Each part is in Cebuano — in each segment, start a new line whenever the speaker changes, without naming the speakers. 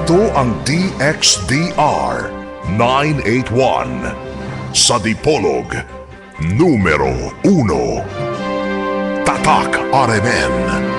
Ito ang DXDR 981 sa Dipolog, numero 1. Tatak RMN.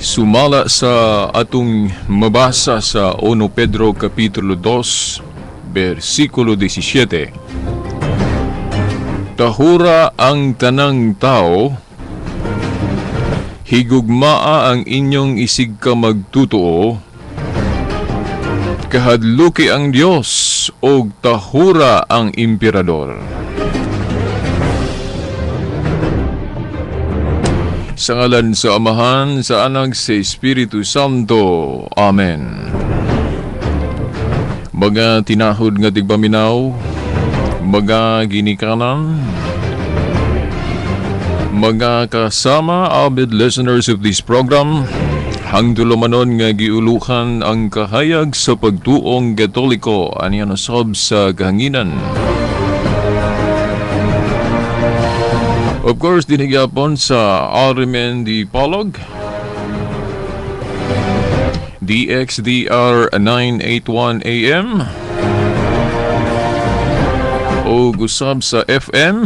Sumala sa atong mabasa sa 1 Pedro Kapitulo 2, versikulo 17. Tahura ang tanang tao, higugmaa ang inyong isig ka magtutuo, kahadluki ang Dios og tahura ang emperador. Sa ngalan sa Amahan, sa Anak, sa Espiritu Santo. Amen. Mga tinahod nga tigpaminaw, mga ginikanan, mga kasama, avid listeners of this program, hangdulomanon nga giuluhan ang kahayag sa pagtuong Katoliko aniya nasab sa kahanginan. Of course, dinigyapon sa RMN Dipolog, DXDR 981 AM, o gusab sa FM,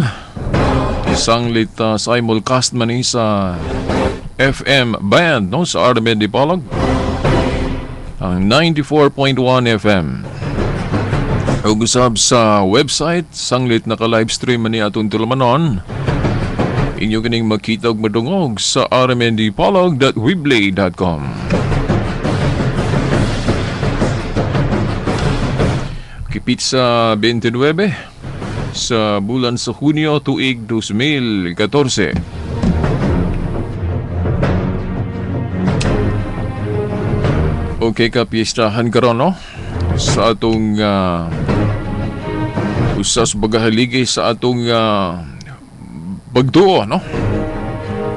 isang lit simulcast man ni sa FM band, no, sa RMN Dipolog, ang 94.1 FM. O gusab sa website, sanglit naka-livestream man ni atong tulumanon. Inyo kining makita ug madungog sa rmndpolog.weebly.com. Kipit sa 29 sa bulan sa Hunyo tuig 2014. Okay ka piyestahan karon, no? Sa atong usas bagahaligi sa atong pagduo, no?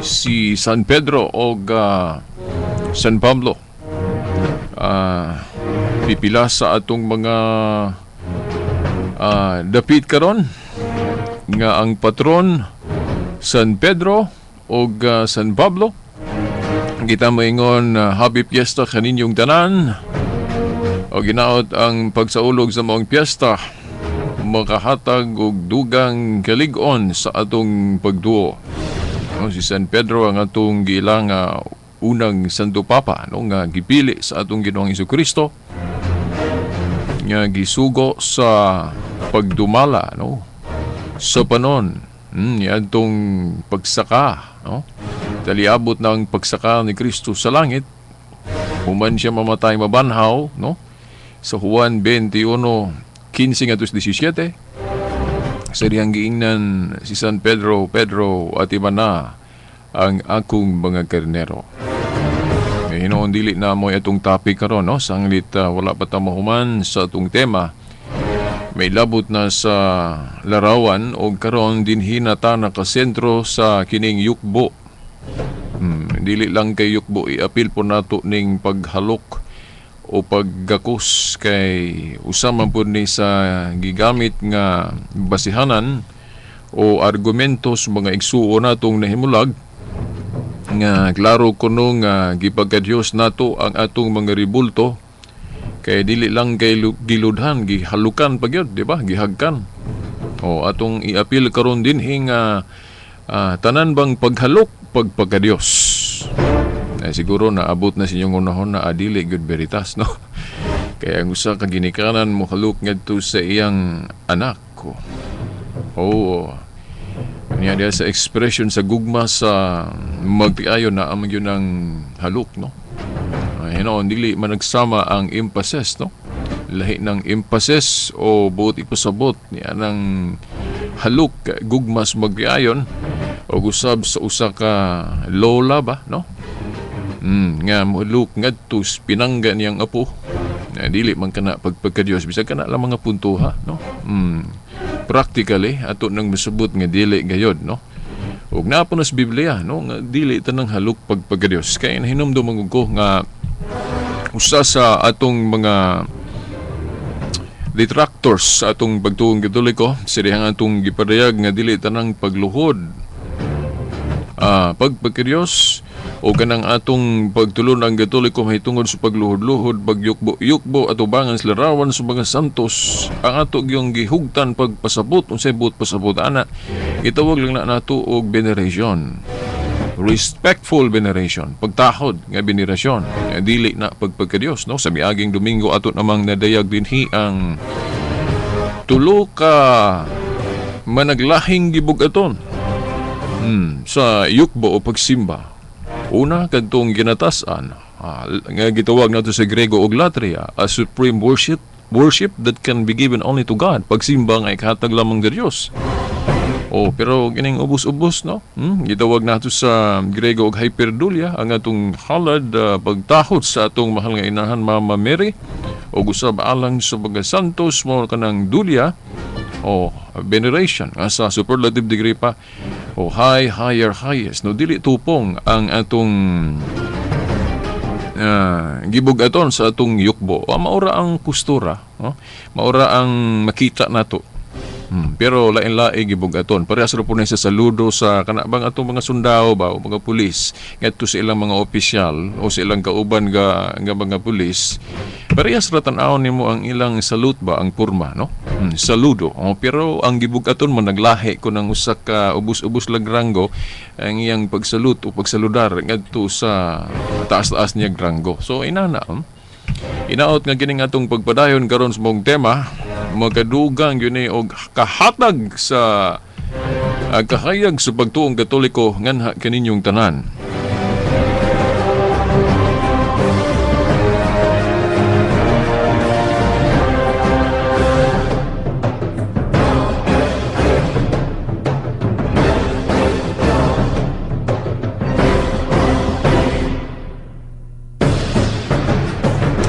Si San Pedro o San Pablo. Pipila sa atong mga dapit karon nga ang patron San Pedro o San Pablo. Kita moingon happy piyesta kaninyong tanan. O ginaot ang pagsaulog sa maong piyesta makahatag og dugang kalig-on sa atong pagduo. No, si San Pedro ang atong gilang unang Santo Papa, no, nga gipili sa atong Ginoong Hesukristo nga gisugo sa pagdumala, no, sa panon Niadtong pagsaka, no? Taliabot ng pagsaka ni Kristo sa langit, human siya mamatay mabanhaw, no? Sa Juan 21:15 ngadto 17, sa dihang giingnan si San Pedro, "Pedro, atimana ang akong mga karnero." Eh, hinoon dili na mo atong topic karon, no? Sanglit wala pa ta mahuman sa atong tema, may labot na sa larawan o karon dinhi na ta nakasentro sa kining yukbo. Dili lang kay yukbo, iapil po nato ning paghalok o paggakos kay usa man pud ni sa gigamit nga basihanan o argumento sa mga igsuon natong nahimulag nga klaro kuno nga gipagka-Dios nato ang atong mga ribulto kay dili lang kay giludhan, gihalukan pa gyud, di ba? Gihagkan. O atong iapil karon dinhi nga tanan bang paghalok pagpagka-Dios? Eh, siguro naabot na sa inyong unahon na adili gyud veritas, no? Kaya ang usa ka ginikanan mohalok ngadto sa iyang anak ko. Oo. Niya diya sa expression sa gugma sa magtiayon na ang yun ang halok, no? Ay, hinoon, dili man nagsama ang emphasis, no? Lahi ng emphasis o buot ipasabot niya ng halok gugma sa magtiayon o gusab sa usa ka lola ba, no? Nga mohalok ngadto sa pinangga niyang apo. Na dili man kana pagpagka-Dios, bisag kana lang mga punto ha, no? Practically ato nang masabot nga dili gayod, no? Ug naa po na sa Biblia, no, nga dili tanang halok pagpagka-Dios. Kay nahinumdum man ko nga usa sa atong mga detractors sa atong pagtuong Katoliko, sa dihang atong gipadayag nga dili tanang pagluhod pagpagka-Dios o kanang atong pagtulon ang Katoliko mahitungod sa pagluhod-luhod, pagyukbo-yukbo atubangan sa larawan sa mga santos, ang ato gyung gihugtan pagpasabot unsay buot pasabot ana, gitawag lang na nato og veneration, respectful veneration, pagtahod nga venerasyon. Nga dili na pagpagka-Dios, no? Sa miaging Domingo ato namang nadayag dinhi ang tulo ka managlahing gibug-aton sa yukbo o pagsimba. Una, kadtong ginatasan, nga gitawag nato sa Grego og latria, a supreme worship, worship that can be given only to God. Pagsimba nga ikahatag lamang sa Dios. Oh, pero kining ubos-ubos, no? Gitawag nato sa Grego og hyperdulia ang atong halad, pagtahod sa atong mahal nga inahan Mama Mary o usab alang sa mga santos, mo kanang dulia o veneration nga sa superlative degree pa o high, higher, highest, no? Dili tupong ang atong gibug-aton sa atong yukbo. Maura ang kustura, no? Maura ang makita nato. Pero lain-lain gibug-aton. Parehas ra po na sa saludo sa kana bang atong mga sundao ba o mga pulis ngadto sa ilang mga opisyal o sa ilang kauban nga nga mga pulis. Parehas ra tan-awon nimo ang ilang salute ba, ang porma, no? Saludo. Oh, pero ang gibug-aton mo naglahi ko ng usa ka ubos-ubos lang ranggo ang iyang pagsalute o pagsaludar ngadto sa taas-taas niya ranggo. So inana. Inaot nga kining atong pagpadayon karon sa mong tema makadugang yun eh og kahatag sa kahayag sa pagtuong Katoliko nganha kaninyong tanan.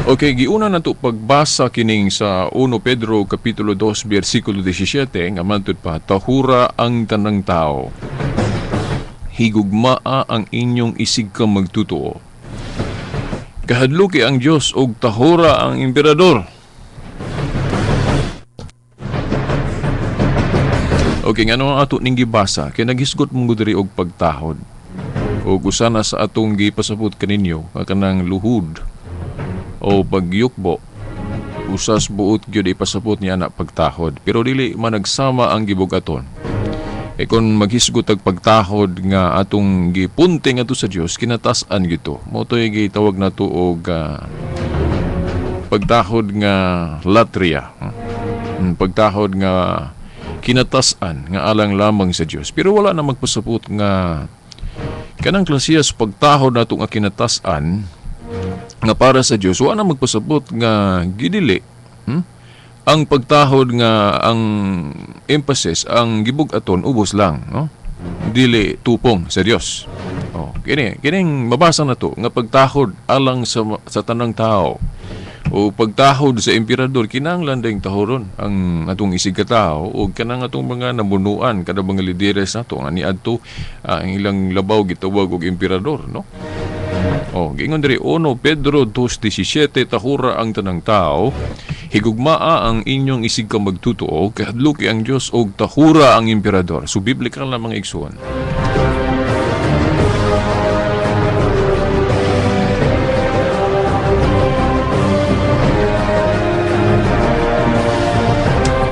Okay, giuna na to pagbasa kining sa 1 Pedro Kapitulo 2 versikulo 17 nga mantud pa, tahura ang tanang tao. Higugmaa ang inyong isig ka magtutuo. Kahadluki ang Dios og tahura ang emperador. Okay, ngano ang ato ning gibasa kay naghisgot mong diri og pagtahod. Og usa na sa atong gipasabot kaninyo nga kanang luhod o pagyukbo usas buot gyud ipasabot niya na pagtahod, pero dili managsama ang gibugaton. E kung maghisgot og pagtahod nga atong gipunting ato sa Dios, kinatas-an gito mo to'y gitawag nato og pagtahod nga latria. Pagtahod nga kinatas-an nga alang lamang sa Dios. Pero wala na magpasabot nga kanang klasiya sa pagtahod nato nga kinatas-an nga para sa Dios, wala na magpasabot nga gidili ang pagtahod nga ang emphasis ang gibug-aton ubos lang, no? Dili tupong sa Dios. Oh, kini kining mabasa na to nga pagtahod alang sa tanang tao o pagtahod sa emperador, kinahanglan ding tahoron ang atong isig katao o kanang atong mga namunuan kada mga lideres nato nga niadto ang ilang labaw gitawag og emperador, no? Oh, giingon diri 1 Pedro 2:17, tahura ang tanang tao, higugmaa ang inyong isig ka magtutuo, kahadluki ang Dios og tahura ang emperador. So biblical na mga igsuon.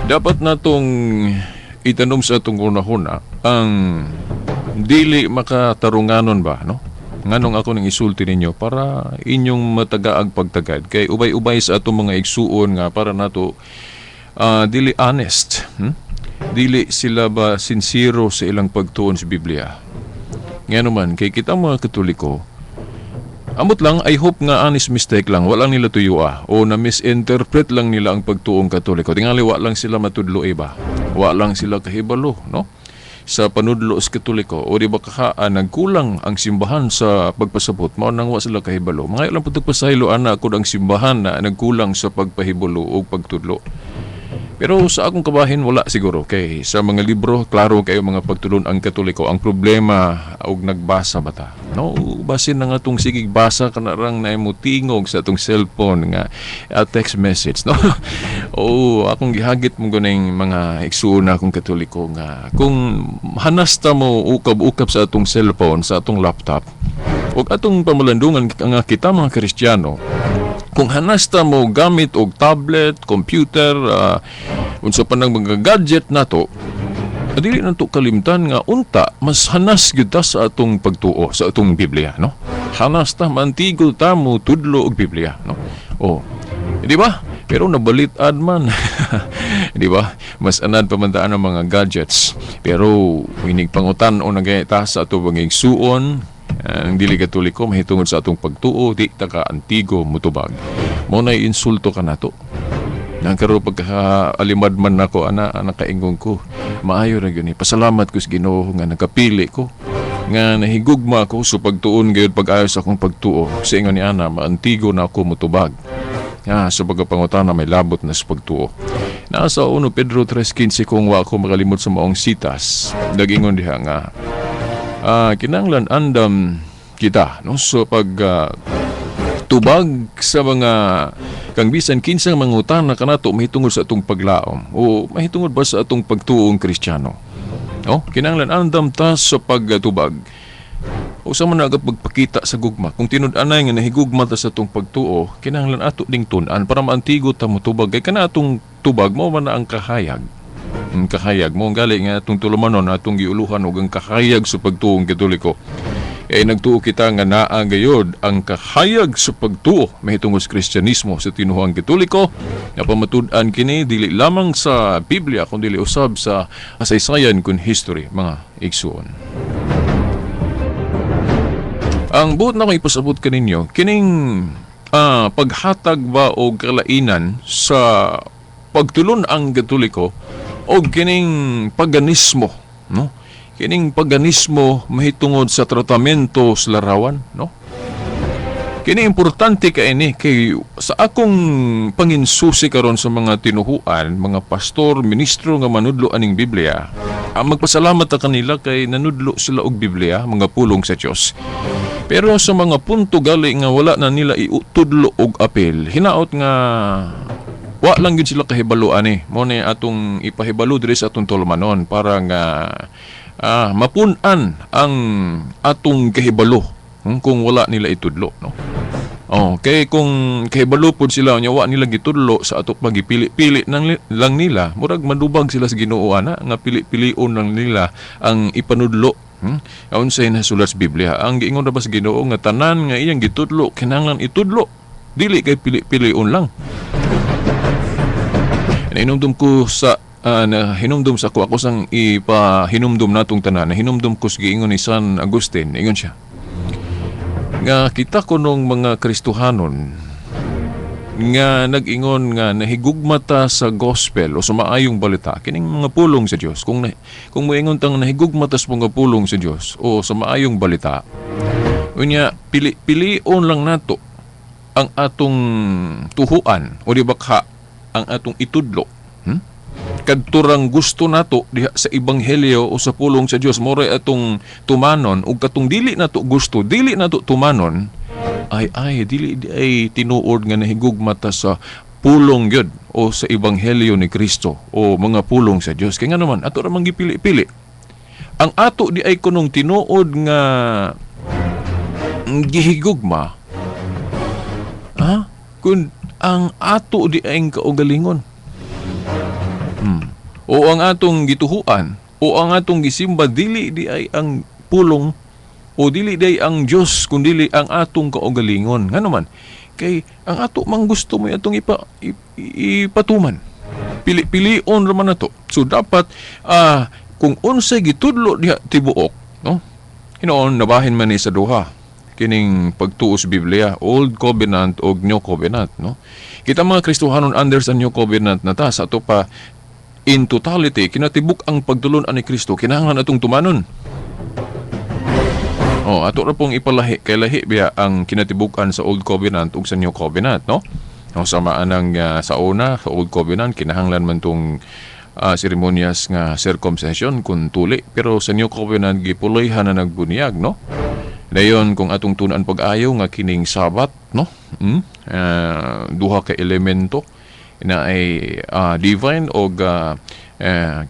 Dapat natong itanom sa atong hunahuna ang dili makatarunganon ba, no? Nganong ako nang isulti ninyo para inyong matagaag pagtagad kay ubay-ubay sa atong mga igsuon nga para nato dili honest, Dili sila ba sincero sa ilang pagtuon sa Biblia. Ngano man kay kita mga Katoliko, amot lang, I hope nga honest mistake lang, walang nila tuyua o na misinterpret lang nila ang pagtuong Katoliko. Tingali wa lang sila matudlo iba. Wa lang sila kahibalo, no? Sa panudlo sa Katoliko o di ba kahaan nagkulang ang simbahan sa pagpasabot, mao nang wa sila kahibalo. Mga ilang putog pasaylo ana kod ang simbahan na nagkulang sa pagpahibalo o pagtudlo. Pero sa akong kabahin wala siguro kay sa mga libro klaro kayo mga pagtulon ang Katoliko. Ang problema og nagbasa ba ta, no? Basin na nga tong sigig basa kanarang na imo tingog sa atong cellphone nga text message, no? O akong gihagit mo guning mga igsuon akong Katoliko nga kung hanas ta mo ukab-ukab sa atong cellphone, sa atong laptop ug atong pamalandungan nga kita mga Kristiyano, kung hanas ta mo gamit og tablet, computer, unsa pa nang mga gadget nato, dili nato kalimtan nga unta mas hanas gyud ta sa atong pagtuo sa atong Biblia, no? Hanas ta mantigo ta mo tudlo og Biblia, no? Oh, di ba? Pero nabalit-ad man. Di ba? Mas anad pa man taan ang mga gadgets. Pero inig pangutan o nagayta sa atong mga igsuon ang dili Katoliko mahitungod sa atong pagtuo, di ta ka antigo mutubag. Mo nay insulto ka nato. Nang karon pagkaalimad man nako ana nakaingon ko, maayo ra gyud ni. Pasalamat ko sa Ginoo nga nakapili ko nga nahigugma ko sa pagtuon gayud pag-ayo sa akong pagtuo. Sa ingon ni ana, maantigo na ako mutubag. Sa pagkapangutana may labot na sa pagtuo. Nasa 1 Pedro 3:15 kung wa ako makalimot sa maong sitas. Dagingon diha nga kinahanglan andam kita, no, so pag tubag sa mga kang bisan kinsang mangutana kanato mahitungod sa atong paglaom o mahitungod ba sa atong pagtuong Kristiyano, no? Kinahanglan andam ta sa pagtubag o sa man pagpakita sa gugma. Kung tinud-anay nga nahigugma ta sa atong pagtuo, kinahanglan ato ding tun-an para maantigo ta motubag kay kana atong tubag mao man na ang kahayag. Ang kahayag mo ang gali nga atong tulumanon atong giuluhan og ang kahayag sa pagtuong Katoliko. Eh nagtuo kita nga naa gayod ang kahayag sa pagtuo mahitungod sa Kristyanismo sa tinuohang Katoliko nga pamatud-an kini dili lamang sa Biblia kun dili usab sa kasaysayan kun history mga igsuon. Ang buot na akong ipasabot kaninyo kining paghatag ba og kalainan sa pagtulon ang Katoliko o kining paganismo, no? Kining paganismo mahitungod sa tratamento sa larawan, no? Kini importante kay ini kay sa akong panginsusi karon sa mga tinuhuan, mga pastor, ministro nga manudlo aning Biblia. Ang magpasalamat ta kanila kay nanudlo sila og Biblia, mga pulong sa Dios. Pero sa mga punto gali nga wala na nila iutudlo og apel, hinaot nga wa lang gyud sila kahibalo ani. Mo ni atong ipahibalo diri sa atong tulumanon para nga mapun-an ang atong kahibalo kung wala nila itudlo, no? Oh, kay kung kahibalo pod sila nya wa nila gitudlo sa ato pagipili-pili nang lang nila, murag manubag sila sa Ginoo ana nga pili-pilion lang nila ang ipanudlo. Aun sa nasulat sa Biblia, ang giingon ra ba sa Ginoo nga tanan nga iyang gitudlo kinahanglan itudlo, dili kay pili-pilion lang. Nainumdum ko sa Na hinumdum sa ako, ako sang ipahinumdum natong tanan, nahinumdum ko sa giingon ni San Agustin. Ingon siya nga kita kunong mga Kristohanon nga nag-ingon nga nahigugma ta sa gospel o sa maayong balita, kining mga pulong sa Dios, kung moingon tang nahigugma ta sa mga pulong sa Dios o sa maayong balita, unya pili pilion lang nato ang atong tuhuan o di ba ka ang atong itudlo, Kadturang gusto nato diha sa ebanghelyo o sa pulong sa Dios, mao atong tumanon, ug katong dili nato gusto, dili nato tumanon, ay ay dili di ay tinuod nga nahigugma ta sa pulong gyud o sa ebanghelyo ni Kristo o mga pulong sa Dios. Kay nga naman ato ra man gipili-pili ang ato di ay kunong tinuod nga gihigugma, ha, kun ang ato di ay kaugalingon o ang atong gituhuan o ang atong gisimba, dili di ay ang pulong o dili di ay ang Dios, kundili ang atong kaugalingon. Ngano man? Kay ang ato mang gusto mo atong ipatuman. Pili-pilion ra man nato. So dapat kung unsay gitudlo diha tibuok, no? Hinoon nabahin man ni sa duha kining pagtuo sa Biblia, Old Covenant o New Covenant, no? Kita mga Kristohanon, under sa New Covenant na ta. Sa ato pa, in totality, kinatibuk ang pagtulon ani Kristo, kinahanglan atong tumanon. Oh, ato ra pong ipalahi kay lahi biya ang kinatibuk-an sa Old Covenant ug sa New Covenant, no? O sama anang sa una, sa Old Covenant, kinahanglan man tong seremonyas nga circumcision kung tuli, pero sa New Covenant gipuloyhan na nagbuniyag, no? Dayon kung atong tun-an pag-ayo nga kining Sabat, no? Duha ka elemento na ay divine o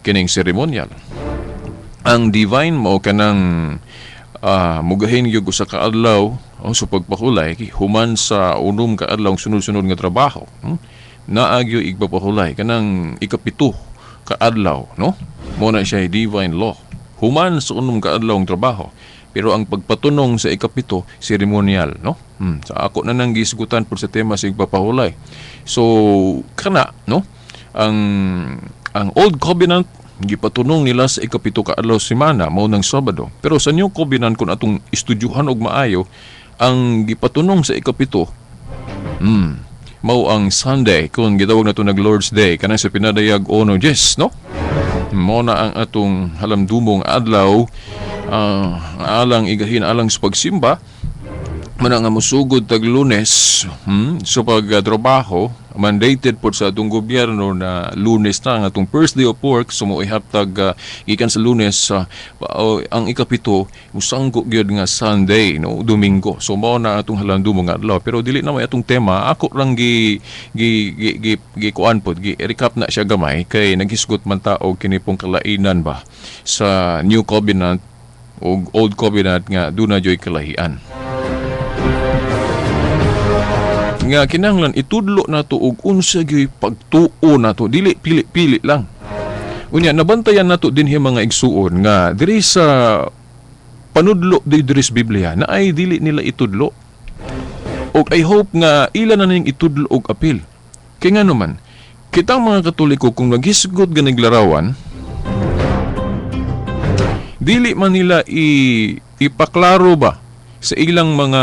kining ceremonial. Ang divine mao kanang mugahin gyud usa ka adlaw, oh, sa pagpahulay human sa 6 ka adlaw sunod-sunod nga trabaho. Naa gyud igpapahulay kanang 7 ka adlaw, no? Mo na siya divine law. Human sa 6 ka adlaw ang trabaho. Pero ang pagpatunong sa 7, ceremonial, no? Sa ako na nang gisgutan po sa tema sa igpapahulay. So kana, no? Ang Old Covenant, gipatunong nila sa 7 ka adlaw semana, mao nang Sabado. Pero sa New Covenant, kung atong estudyuhan og maayo, ang gipatunong sa 7, mao ang Sunday, kung gitawag nato nag Lord's Day, kanang sa pinadayag ono Diyes, no? Mao na ang atong halamdumong adlaw, alang igahin alang sa pagsimba man nga mosugod tag Lunes, sa pagtrabaho. Mandated po sa atong gobyerno na Lunes na ang atong first day of work. So mo ihaptag gikan sa Lunes ang 7, musangko gyud nga Sunday, no, Domingo. So mao na atong halandumong nga adlaw, pero dili na may atong tema. Ako lang gi kuan pod, gi recap na siya gamay kay naghisgot man ta og kini pong kalainan ba sa New Covenant ug Old Covenant nga duna joy kalahian nga kinahanglan itudlo nato og unsa gyud pagtuo nato, dili pili-pili lang. Unya nabantayan nato dinhi, mga igsuon, nga diri sa panudlo diri sa Biblia na ay dili nila itudlo, og I hope nga ila na ning itudlo og apil. Kay ngano man, kitang mga Katoliko, kung naghisgot ganig larawan, dili man nila ipaklaro ba sa ilang mga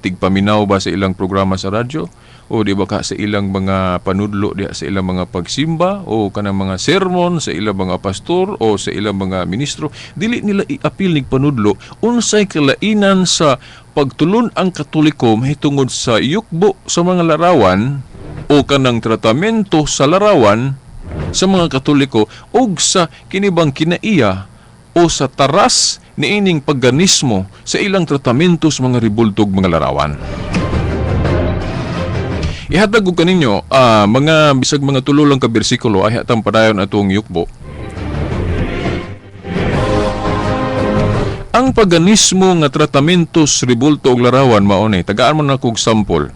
tigpaminaw ba sa ilang programa sa radyo o di ba ka sa ilang mga panudlo diha sa ilang mga pagsimba o kanang mga sermon sa ilang mga pastor o sa ilang mga ministro, dili nila iapil nig panudlo unsay kalainan sa pagtulon ang Katoliko mahitungod sa yukbo sa mga larawan o kanang tratamento sa larawan sa mga Katoliko og sa kinibang kinaiya o sa taras niining paganismo sa ilang tratamento sa mga ribultog mga larawan. Ihatag ko kaninyo mga bisag mga tulo lang ka bersikulo ay hatang padayon atong yukbo. Ang paganismo nga tratamento sa ribulto og larawan mao ni. Tagaan mo na kog sample.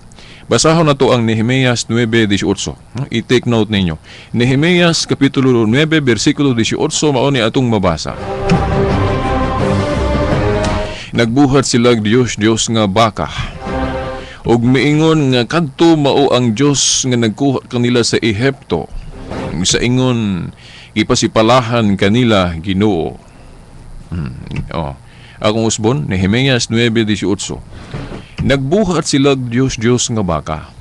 Basahon na to ang Nehemias 9:18. I-take note ninyo. Nehemias Kapitulo 9 versikulo 18, mao ni atong mabasa. Nagbuhat sila Dios Dios nga baka, ug miingon nga kadto mao ang Dios nga nagkuha kanila sa Ehipto. Sa ingon Gipasipalahan kanila Ginoo. Oh. Akong usbon, Nehemias 9:18. Nagbuhat sila Dios-Dios nga baka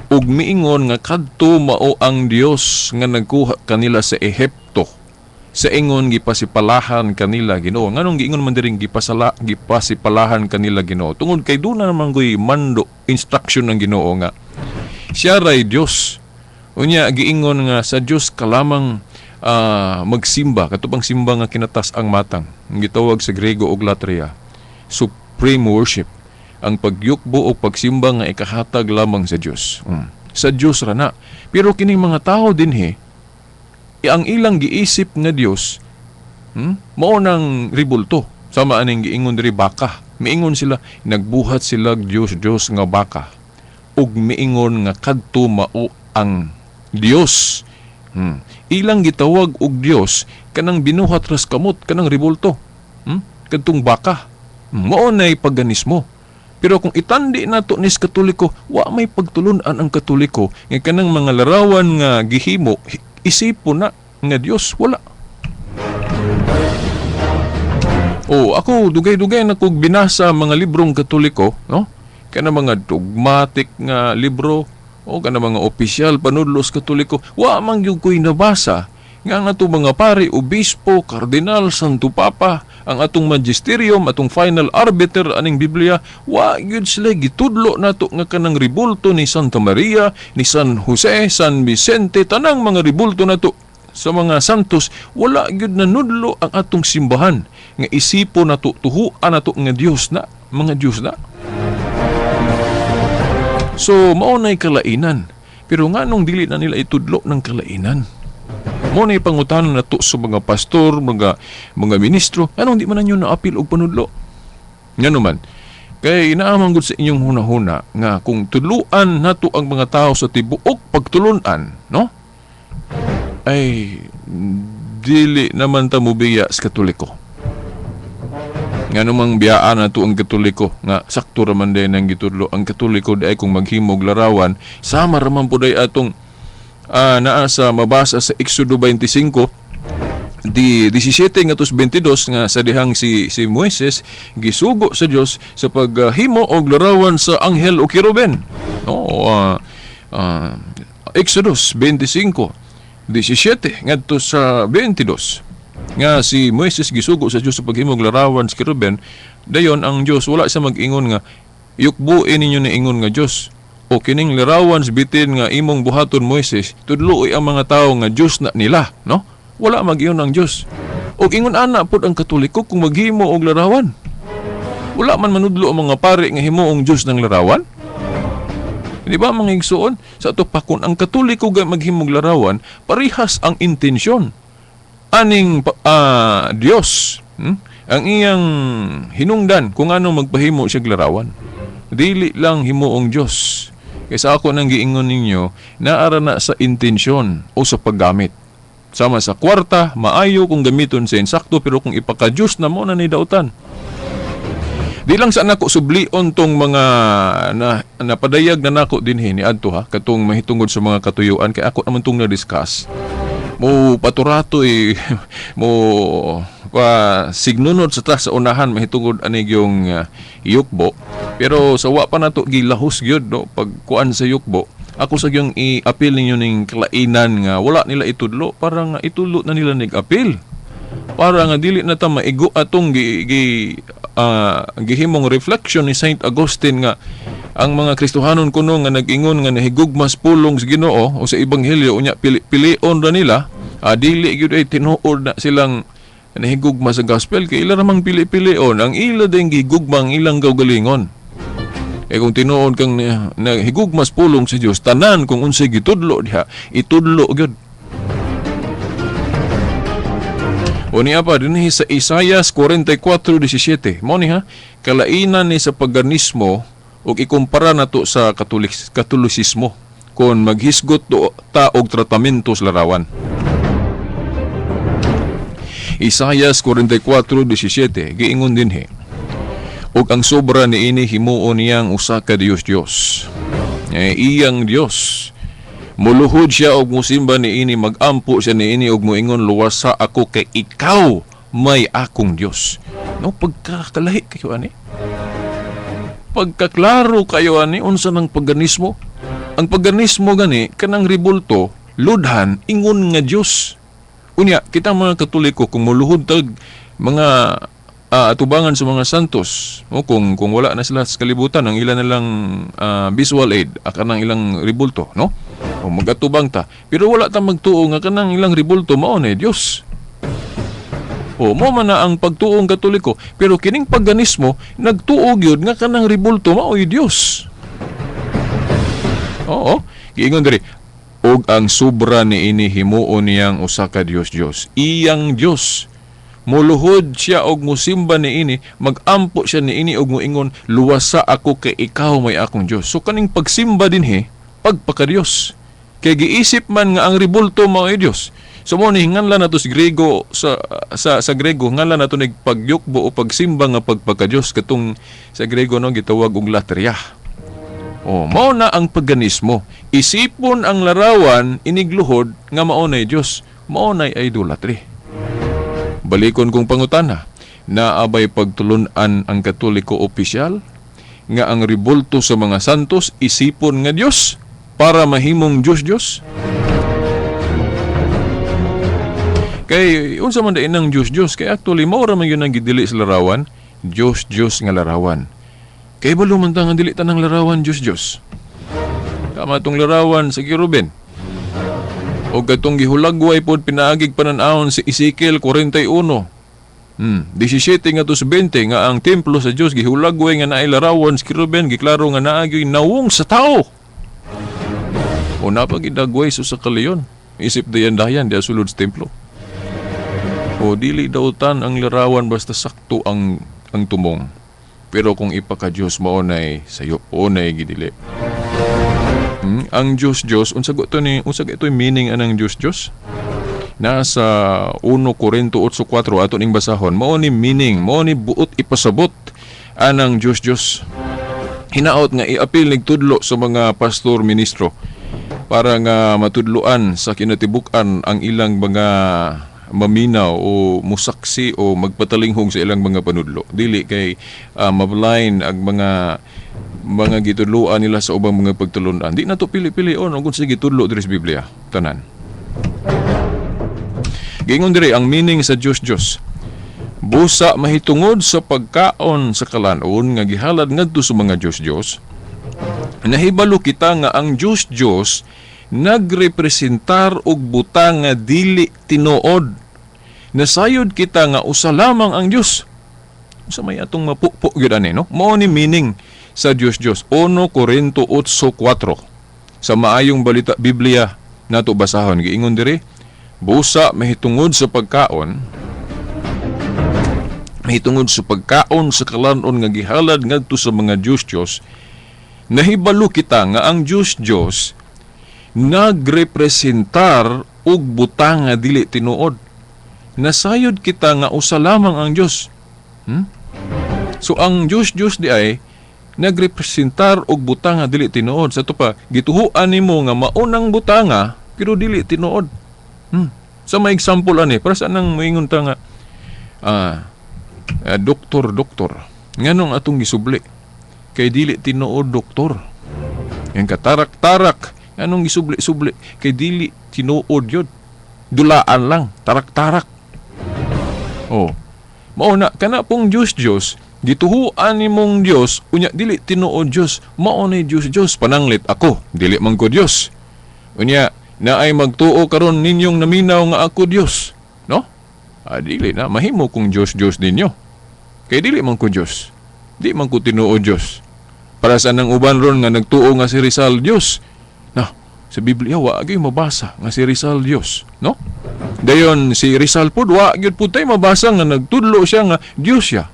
ug miingon nga kadto mao ang Dios nga nagkuha kanila sa Ehipto. Sa ingon gipasipalahan kanila Ginoo. Nganong giingon man diring gipasipalahan kanila Ginoo? Tungod kay duna naman koy mando, instruction ng Ginoo nga siya ray Dios. Unya giingon nga sa Dios ka lamang magsimba, katong simba nga kinatas ang matang, ang gitawag sa Grego og latria, supreme worship, ang pagyukbo o pagsimba nga ikahatag lamang sa Dios. Sa Dios ra na. Pero kining mga tao dinhi, ang ilang giisip nga Dios, mao nang ribulto. Sama aning giingon diri, baka. Miingon sila, nagbuhat sila Dios Dios nga baka ug miingon nga kadto mao ang Dios. Ilang gitawag og Dios kanang binuhat ras kamot, kanang ribulto. Kadtong baka. Mao nay paganismo. Pero kung itandi nato nis Katoliko, wa may pagtulun-an ang Katoliko nga kanang mga larawan nga gihimo isipon na nga Dios, wala. Oh, ako dugay-dugay na kog binasa mga librong Katoliko, no? Kana mga dogmatic nga libro o kana mga opisyal panudlo sa Katoliko, wa man gyud ko'y nabasa nga ang atong mga pari, obispo, kardinal, Santo Papa, ang atong magisterium, atong final arbiter aning Biblia, wa gyud sila gitudlo nato nga kanang ribulto ni Santa Maria, ni San Jose, San Vicente, tanang mga ribulto nato sa mga santos, wala gyud nanudlo ang atong simbahan nga isipo nato, tuhuan nato nga Dios na, mga Dios na. So mao nay kalainan. Pero nganong dili na nila itudlo ng kalainan? Mao nay pangutana nato sa mga pastor, mga ministro, anong di man ninyo naapil og panudlo? Ngano man, kay inaamang gud sa inyong hunahuna nga kung tuluan nato ang mga tao sa tibuok pagtulunan, no? Ay dili naman ta mobiya sa Katoliko. Nga namang biyaan nato ang Katoliko nga sakto ra man day nang gitudlo ang Katoliko di ay kung maghimog larawan, sama ra man pud ay atong naa sa mabasa sa Exodo 25 di 17 ngadto 22 nga sa dihang si Moises gisugo sa Dios sa paghimo og larawan sa anghel o kerubin. No, Exodus 25 17 ngadto sa 22 nga si Moises gisugo sa Dios sa paghimo og larawan sa kerubin. Dayon ang Dios wala siya mag-ingon nga yukbuin ninyo ni ingon nga Dios o kining larawan sa bitin nga imong buhaton, Moises, tudloi ang mga tawo nga Dios na nila, no? Wala mag-ingon ang Dios. Og ingon ana pud ang Katoliko kung maghimo og larawan. Wala man manudlo ang mga pare nga himuong Dios ng larawan. Di ba, mga igsuon? Sa ato pa kung ang Katoliko ga maghimog larawan, parihas ang intensyon. Aning Dios, Ang iyang hinungdan kung ano magpahimo siya larawan. Dili lang himuong Dios. Kaysa ako nang giingon ninyo, naara na sa intensyon o sa paggamit. Sama sa kwarta, maayo kung gamiton sa insakto, pero kung ipaka-Diyos na mo na ni dautan. Di lang sa nako sublion tong mga na, napadayag na nako dinhi ni adto ha, katong mahitungod sa mga katuyuan kay ako naman tong na-discuss. Mo paturato eh, mo pa signunod sa ta sa unahan mahitungod anig yung yukbo. Pero sa wa pa nato gilahos gyud, no, pagkuan sa yukbo. Ako sa gyung i-appeal ninyo ning kalainan nga wala nila itudlo para nga itudlo na nila nig appeal para nga dili na ta maigo atong gi, gi gihimong reflection ni Saint Augustine nga ang mga Kristohanon kuno nga nag-ingon nga nahigugmas pulong sa Ginoo o sa Ebanghelyo, unya pilion ra nila, dili gyud ay tinuod na silang nahigugma sa gospel kay ila ramang pili-pilion ang ila din gihigugma ang ilang kaugalingon. Eh kung tinuod kang nahigugmas pulong sa Dios, tanan kung unsay gitudlo diha, itudlo gyud. O niya pa, dinhi sa Isayas 44:17. Mao ni ha, kalainan ni sa paganismo ug ikumpara nato sa Katolisismo kung maghisgot do, ta og tratamento sa larawan. Isayas 44:17, giingon dinhi. Ug ang sobra niini himuon niyang usa ka Dios Dios. Eh, iyang Dios. Muluhod siya og musimba niini, magampo siya niini og moingon, "Luwasa ako kay ikaw may akong Dios." No, pagkakalahi kayo ani. Pagkaklaro kayo ani unsa nang paganismo. Ang paganismo gani kanang ribulto ludhan ingon nga Dios. Unya kita mga Katoliko, kung muluhod tag mga atubangan sa mga santos, o kung wala na sila sa kalibutan, ang ilan na lang visual aid kanang ilang ribulto, no? O magatubang ta. Pero wala ta magtuo nga kanang ilang ribulto mao na Dios. O mo man na ang pagtuong Katoliko, pero kining paganismo nagtuo gyud nga kanang ribulto mao'y Dios. Oo, giingon diri, "Og ang sobra niini himuon niyang usa ka dios-dios, iyang dios. Muluhod siya og musimba niini, magampo siya niini og moingon, 'Luwasa ako kay ikaw may akong Dios.'" So kaning pagsimba dinhi, pagpaka-Dios. Kay giisip man nga ang ribulto mao'y Dios. So mo ni nganlan nato sa Grego, sa Grego nganlan nato nig pagyukbo o pagsimba nga pagpaka-Dios, katong sa Grego, no, gitawag og latria. O mao na ang paganismo. Isipon ang larawan inigluhod nga mao nay Dios, mao nay idolatry. Balikon kong pangutana, naabay pagtulun-an ang Katoliko opisyal nga ang ribulto sa mga santos isipon nga Dios para mahimong Dios Dios? Kay unsa man diay nang Dios Dios? Kay actually mao ra man yun ang gidili sa larawan, Dios Dios nga larawan. Kay balo man ta nga dili tanang larawan Dios Dios. Tama tong larawan sa Kerubin. O katong gihulagway pod pinaagig panan-awon si Ezekiel 41. 17 nga to sa 20 nga ang templo sa Dios gihulagway nga naay larawan sa Kerubin, giklaro nga naa gyud nawong sa tao. O napagidagway so sa kaleon. Isip dayan-dayan diya sulod sa templo. O dili dautan ang larawan basta sakto ang tumong. Pero kung ipaka Dios, mao nay sayo o nay gidili. Ang Dios Dios, unsa to ni, unsa ito meaning anang Dios Dios? Nasa 1 Corinto 8:4, ato ning basahon. Mao ni meaning, mao ni buot ipasabot anang Dios Dios. Hinaot nga iapil nig tudlo sa mga pastor, ministro, para nga matudloan sa kinatibuk-an ang ilang mga maminaw o musaksi o magpatalinghong sa ilang mga panudlo. Dili kay mablind ang mga gitudloan nila sa ubang mga pagtulunan. Di na to pili-pili on kung sige gitudlo diri sa Biblia tanan. Giingon diri ang meaning sa Dios Dios. "Busa mahitungod sa pagkaon sa kalan-on nga gihalad ngadto sa mga Dios Dios, nahibalo kita nga ang Dios Dios nagrepresentar og butang nga dili tinuod. Nasayod kita nga usa lamang ang Dios." Sa may atong mapupo gyud ani, no? Mao ni meaning sa Dios Dios. 1 Corinto 8:4. Sa Maayong Balita Biblia nato basahon. Giingon diri, "Busa mahitungod sa pagkaon sa kalan-on nga gihalad ngadto sa mga Dios Dios, nahibalo kita nga ang Dios Dios nagrepresentar og butang nga dili tinuod. Nasayod kita nga usa lamang ang Dios." So ang Dios Dios di ay nagrepresentar og butang nga dili tinuod. Sa ato pa, gituhuan nimo nga maunang butanga pero dili tinuod. Sa may example ani, para sa nang moingon ta nga "Doktor, doktor." Nganong atong gisubli? Kay dili tinuod doktor. Yang katarak-tarak, anong gisubli-subli? Kay dili tinuod yun. Dulaan lang, tarak-tarak. Oh. Mao na kana pong Dios Dios, gituhuan nimong Dios, unya dili tinuod Dios, mao na Dios Dios. Pananglit ako, dili man ko Dios. Unya naay magtuo karon ninyong naminaw nga ako Dios, no? Ah, dili na mahimo kong Dios Dios ninyo. Kay dili man ko Dios. Di man ko tinuod Dios. Para sa nang uban ron nga nagtuo nga si Rizal Dios. Na, sa Biblia wa gyud mabasa nga si Rizal Dios, no? Dayon si Rizal pud wa gyud pud tay mabasa nga nagtudlo siya nga Dios siya.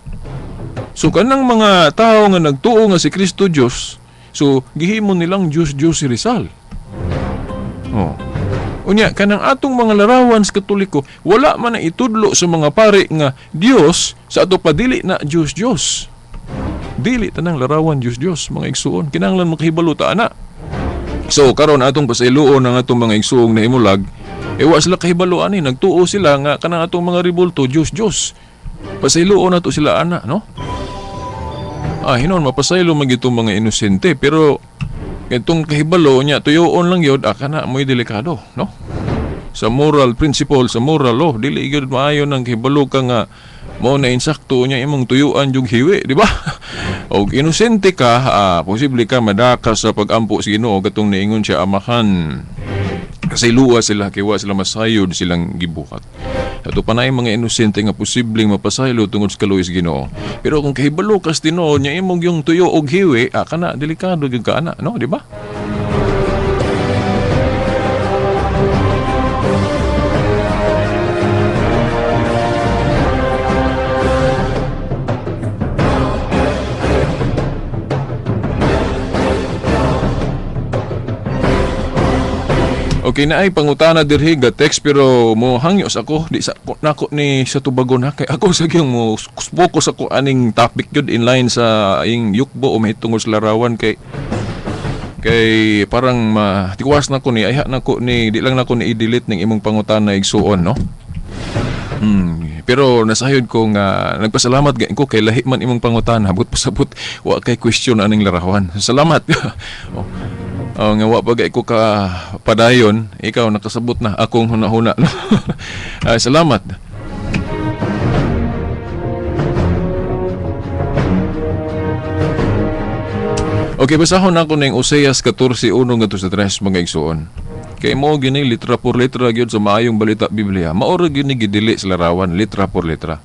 So kanang mga tao nga nagtuo nga si Kristo Dios, so gihimo nilang Dios Dios si Rizal. Oh. Unya kanang atong mga larawan sa Katoliko, wala man na itudlo sa mga pare nga Dios, sa ato pa dili na Dios Dios. Dili tanang larawan Dios Dios, mga igsuon. Kinahanglan makahibalo ta ana. So karon atong pasayloon ang atong mga igsuong na imulag, eh wa sila kahibalo ani, nagtuo sila nga kanang atong mga ribulto Dios Dios. Pasayloon nato sila ana, no? Ah, hinon mapasaylo man gyud mga inosente, pero itong kahibalo niya tuyoon lang gyud, ah, kana mo'y delikado, no? Sa moral principle, sa moral law, dili gyud maayo nang kahibalo ka nga mao na insakto niya imong tuyuan yung hiwi, di ba? Og inosente ka, ah, posible ka madaka sa pagampo sa Ginoo katong niingon siya amahan. Kasi luwa sila, kay wa sila masayod silang gibuhat. Ato pa na mga inosente nga posibleng mapasaylo tungod sa kaluoy sa Ginoo. Pero kung kahibalo kas tinuod niya imong yung tuyo og hiwi, ah, kana delikado gyud ka ana, no, di ba? Okay na ay pangutana dirhi ga text, pero mo hangyos ako di sa nako ni sa tubagon ha, kay ako sa gyung mo focus ako aning topic gyud in line sa ing yukbo o mahitungod sa larawan, kay kay parang tiwas na ko ni ayha na ko ni di lang nako ni i-delete ning imong pangutana, igsuon, no. Pero nasayod ko nga nagpasalamat gay ko kay lahi man imong pangutana, but pasabot wa kay question aning larawan. Salamat. Oh. Oh, nga wa pa gay ko ka padayon, ikaw nakasabot na akong hunahuna. No? Ah, salamat. Okay, basahon ako ning Oseas 14:1 ngadto sa 3, mga igsuon. Kay mo gini litra por letra gyud sa Maayong Balita Biblia. Mao ra gyud ni gidili sa larawan, litra por letra.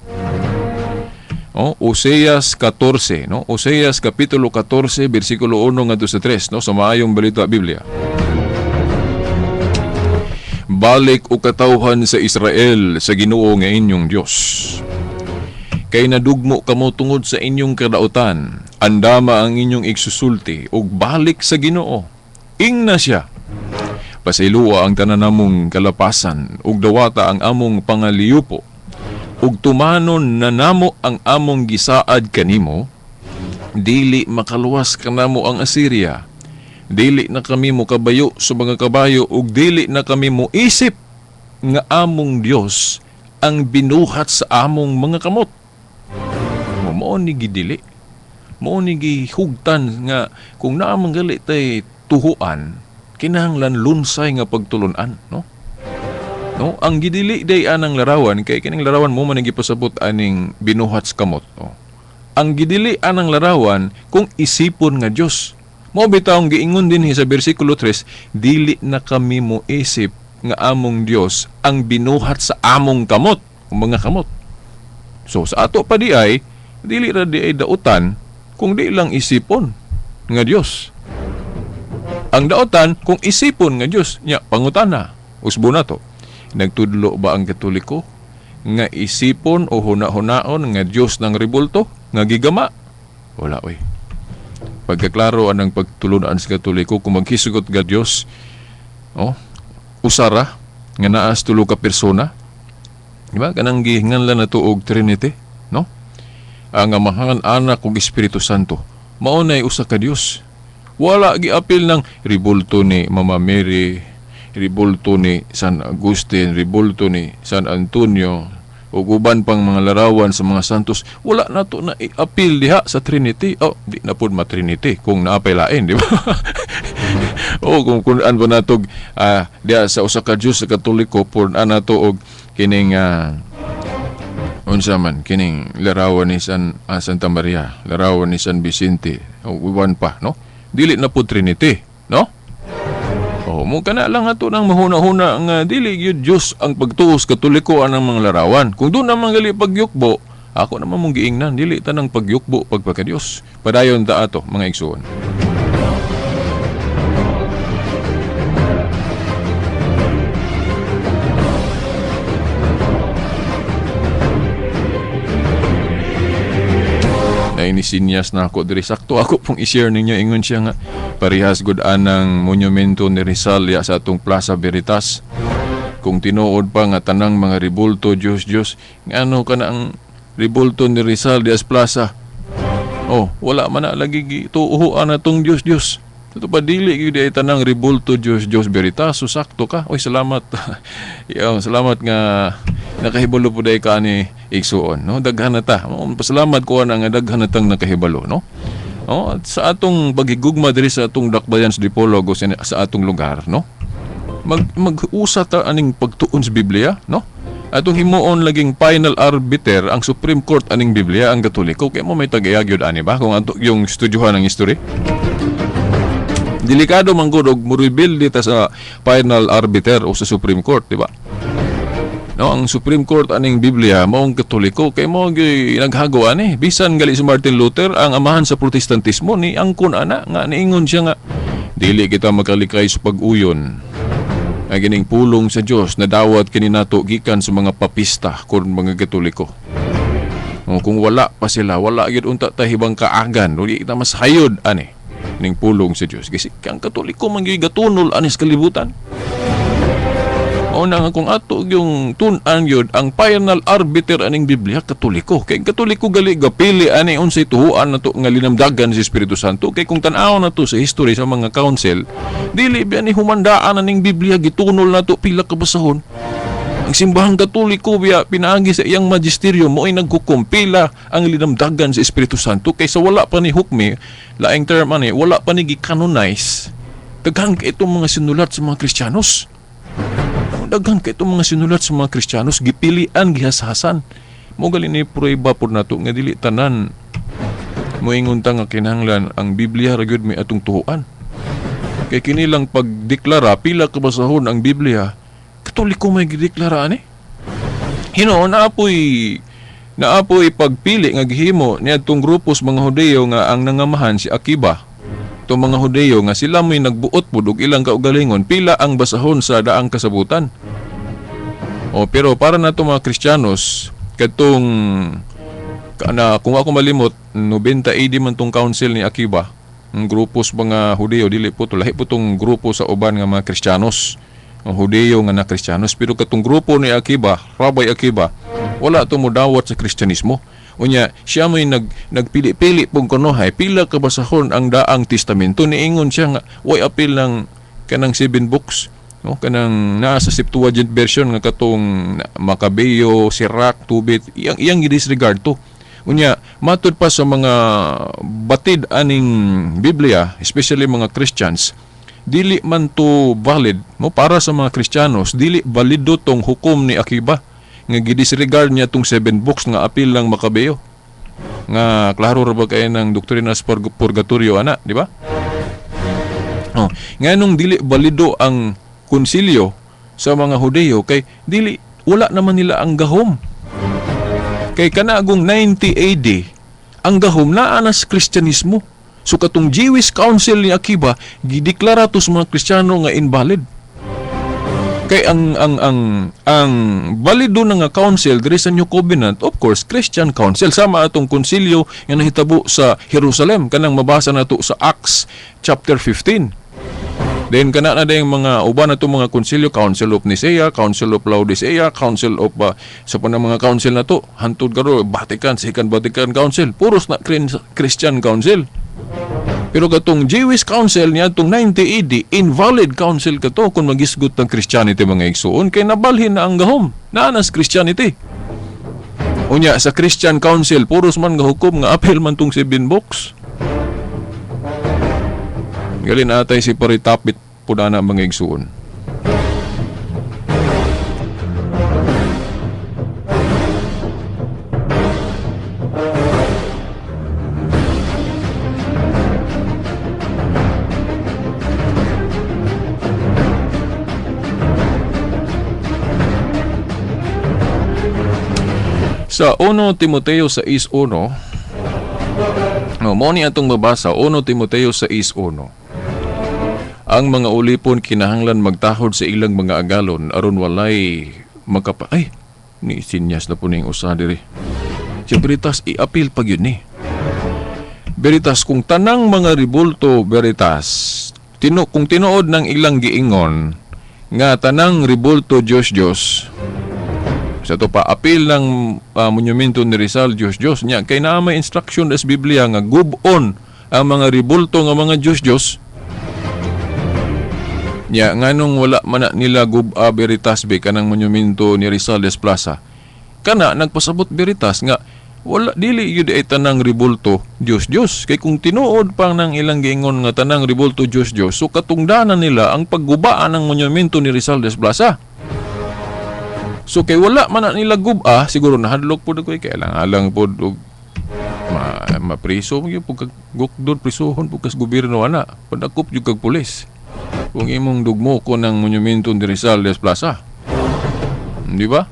Oh, Oseas 14, no? Oseas kapitulo 14 bersikulo 1 ngadto sa 3, no, sa Maayong Balita Biblia. Balik o katawhan sa Israel sa Ginoo nga inyong Dios. Kay nadugmo kamo tungod sa inyong kadautan, andama ang inyong igsusulti ug balik sa Ginoo. Ingna siya. Pasayloa ang tanan namong kalapasan ug dawata ang among pangaliyupo. Ug tumanon na namo ang among gisaad kanimo, dili makaluwas kanamo ang Assyria. Dili na kami mokabayo sa mga kabayo ug dili na kami moisip nga among Dios ang binuhat sa among mga kamot. Mao ni gidili. Mao ni gihugtan nga kung naa man gali tay tuhuan, kinahanglan lunsay nga pagtulun-an, no? No, ang gidili day anang larawan kay kining larawan mo man ang gipasabot aning binuhat sa kamot, no? Ang gidili anang larawan kung isipon nga Dios. Mao bitaw ang giingon dinhi sa bersikulo 3, dili na kami moisip nga among Dios ang binuhat sa among kamot, o mga kamot. So sa ato pa di ay dili ra di ay dautan kung di lang isipon nga Dios. Ang dautan kung isipon nga Dios nya pangutana, usbo na to. Nagtudlo ba ang Katoliko nga isipon o huna-hunaon nga Dios ng rebulto nga gigama? Wala oy. Pagkaklaro anang pagtulunan sa Katoliko, kung magkisugot ga Dios, oh, usara nga naas tulo ka persona, di ba? Kanang gihinganlan na og Trinity, no? Ang Amahan, Anak ug Espiritu Santo. Mao nay usa ka Dios. Wala giapil ng ribulto ni Mama Mary, ribulto ni San Agustin, ribulto ni San Antonio, ug uban pang mga larawan sa mga santos. Wala na to na i-appeal diha sa Trinity. Oh, di na pud ma-Trinity kung naapay lain, di ba? O kung kunan pa natog diha sa usa ka Dios sa Katoliko, pun-an nato og kining unsa man kining larawan ni Santa Maria, larawan ni San Vicente, o uban pa, no? Dili na po Trinity, no? Oh, mo kana lang ato nang mahuna-huna nga dili gyud Dios ang pagtuos Katoliko anang mga larawan. Kung doon naman gali pagyukbo, ako naman mong giingnan dili tanang pagyukbo pagpakadiyos. Padayon ta ato, mga igsuon. Nainisinyas na ako diri, sakto ako pong i-share ninyo, ingon siya nga parehas gud anang monumento ni Rizal ya sa atong Plaza Veritas. Kung tinuod pa nga tanang mga ribulto Dios Dios, ngano kana ang ribulto ni Rizal dias Plaza? Oh, wala man na lagi gituohan na tong Dios Dios. Totoo pa, dili gyud ay tanang ribulto Diyos Diyos Veritas. So sakto ka. Oy, salamat. Yo, salamat nga nakahibalo po dahil ka ni igsuon, no? Daghan na ta. Oh, pasalamat ko na nga daghan na tang nakahibalo, no? Oh, at sa atong paghigugma diri sa atong dakbayan sa Dipolog o sa atong lugar, no? Mag-usa ta aning pagtuon sa Biblia, no? Atong himuon laging final arbiter ang Supreme Court aning Biblia, ang Katoliko. Kaya mo may tagayag yun ani ba kung ato yung estudyohan ng history? Delikado man gud og morebelde ta sa final arbiter o sa Supreme Court, di ba? No, ang Supreme Court aning Biblia maong Katoliko kay mo gyud naghago ani. Bisan gali si Martin Luther, ang amahan sa Protestantismo, ni angkon ana nga niingon siya nga dili kita makalikay sa pag-uyon ang kining pulong sa Dios na dawat kini nato gikan sa mga papista kon mga Katoliko. O, kung wala pa sila, wala gyud unta ta hibang kaagan, dili kita mas hayod ani ning pulong sa Dios. Kasi ang Katoliko man gyud gatunol ani sa kalibutan. O na nga kung ato yung tun-an yun, ang final arbiter aning Biblia, Katoliko. Kay Katoliko gali gapili ani unsay tuhuan nato nga linamdagan si Espiritu Santo. Kay kung tan-aw na to sa history sa mga council, dili ba ni humandaan aning Biblia, gitunol nato pila ka basahon. Ang simbahang Katoliko biya pinaagi sa iyang magisterium mo'y nagkukumpila ang linamdagan sa Espiritu Santo kaysa wala pa ni hukmi, laing term ani, wala pa ni gicanonize. Daghan kay itong mga sinulat sa mga Kristiyanos. Daghan kay itong mga sinulat sa mga Kristiyanos, gipilian, gihashasan. Mo gali ni prueba pod nato nga dili tanan moingon ta nga kinahanglan ang Biblia ra gyud may atong tuhuan. Kay kini lang pagdeklara pila ka basahon ang Biblia, Katoliko may gideklara ani. Hinuon naapoy pagpili nga gihimo niadtong grupo sa mga Hudeyo nga ang nangamahan si Akiba. Itong mga Hudeyo nga sila mo'y nagbuot pud og ilang kaugalingon pila ang basahon sa daang kasabutan. O pero para nato mga Kristiyanos kadtong na kung ako malimot 90 AD man tong council ni Akiba, ang grupo sa mga Hudeyo, dili po to, lahi po tong grupo sa uban nga mga Kristiyanos, ang Hudeyo nga na Kristiyanos, pero katong grupo ni Akiba, Rabbi Akiba, wala to modawat sa Kristiyanismo. Unya siya mo'y nagpili-pili pong kunohay pila ka basahon ang daang testamento. Niingon siya nga way apil ng kanang 7 books, no, kanang naa sa Septuagint version nga katong Macabeo, Sirach, Tobit, iyang iyang gidisregard to. Unya matud pa sa mga batid aning Biblia, especially mga Christians, dili man to valid mo para sa mga Kristiyanos, dili valido tong hukom ni Akiba nga gidisregard niya tong 7 books nga apil lang Macabeo. Nga klaro ra ba kay ng doktrina sa purgatorio ana, di ba? Oh, nganong dili valido ang konsilyo sa mga Hudeyo kay dili wala naman nila ang gahom. Kay kanaagong 90 AD, ang gahom naa na sa Kristyanismo. So katong Jewish Council ni Akiba gideklara to sa mga Kristiyano nga invalid. Kay ang valido na nga council diri sa New Covenant, of course, Christian Council, sama atong konsilyo nga nahitabo sa Jerusalem kanang mabasa nato sa Acts chapter 15. Then kana na dayong mga uban nato mga konsilyo, Council of Nicaea, Council of Laodicea, Council of sa pa mga council na to, hantod karon Vatican, Second Vatican Council, puros na Christian Council. Pero katong Jewish Council niya atong 90 AD, invalid council kato kung magisgot ng Christianity mga igsuon kay nabalhin na ang gahom. Naanas Christianity. Unya sa Christian Council puros man nga hukom nga apil man tong 7 books. Gali na atay si Paritapit pud ana mga igsuon. Sa 1 Timoteo 6:1, no, mo ni atong mabasa, 1 Timoteo 6:1. Ang mga ulipon kinahanglan magtahod sa ilang mga agalon aron walay makapa... Ay, ni sinyas na po ning usa diri. Si Veritas, i-appeal pag yun ni. Veritas, kung tanang mga ribulto, Veritas, kung tinuod ng ilang giingon, nga tanang ribulto Diyos Diyos, sa to pa, apil ng monumento ni Rizal Diyos Diyos niya, kay naa may instruction sa Biblia nga gub-on ang mga ribulto nga mga Diyos Diyos. Nya nganong wala man na nila gub-a Veritas be kanang monumento ni Rizal Plaza? Kana nagpasabot Veritas nga wala, dili gyud ay tanang ribulto Dios Dios, kay kung tinuod pa nang ilang giingon nga tanang ribulto Dios Dios, so katungdanan nila ang paggubaan ng monumento ni Rizal Plaza. So kay wala man na nila gub-a, siguro nahadlok pud ako kay alang-alang pud og ma mapriso mo gyud pud kag gukdon, prisuhon pud kas gobyerno ana, padakop jud kag pulis kung imong dugmo ko ng monumento ni Rizal Plaza. Di ba?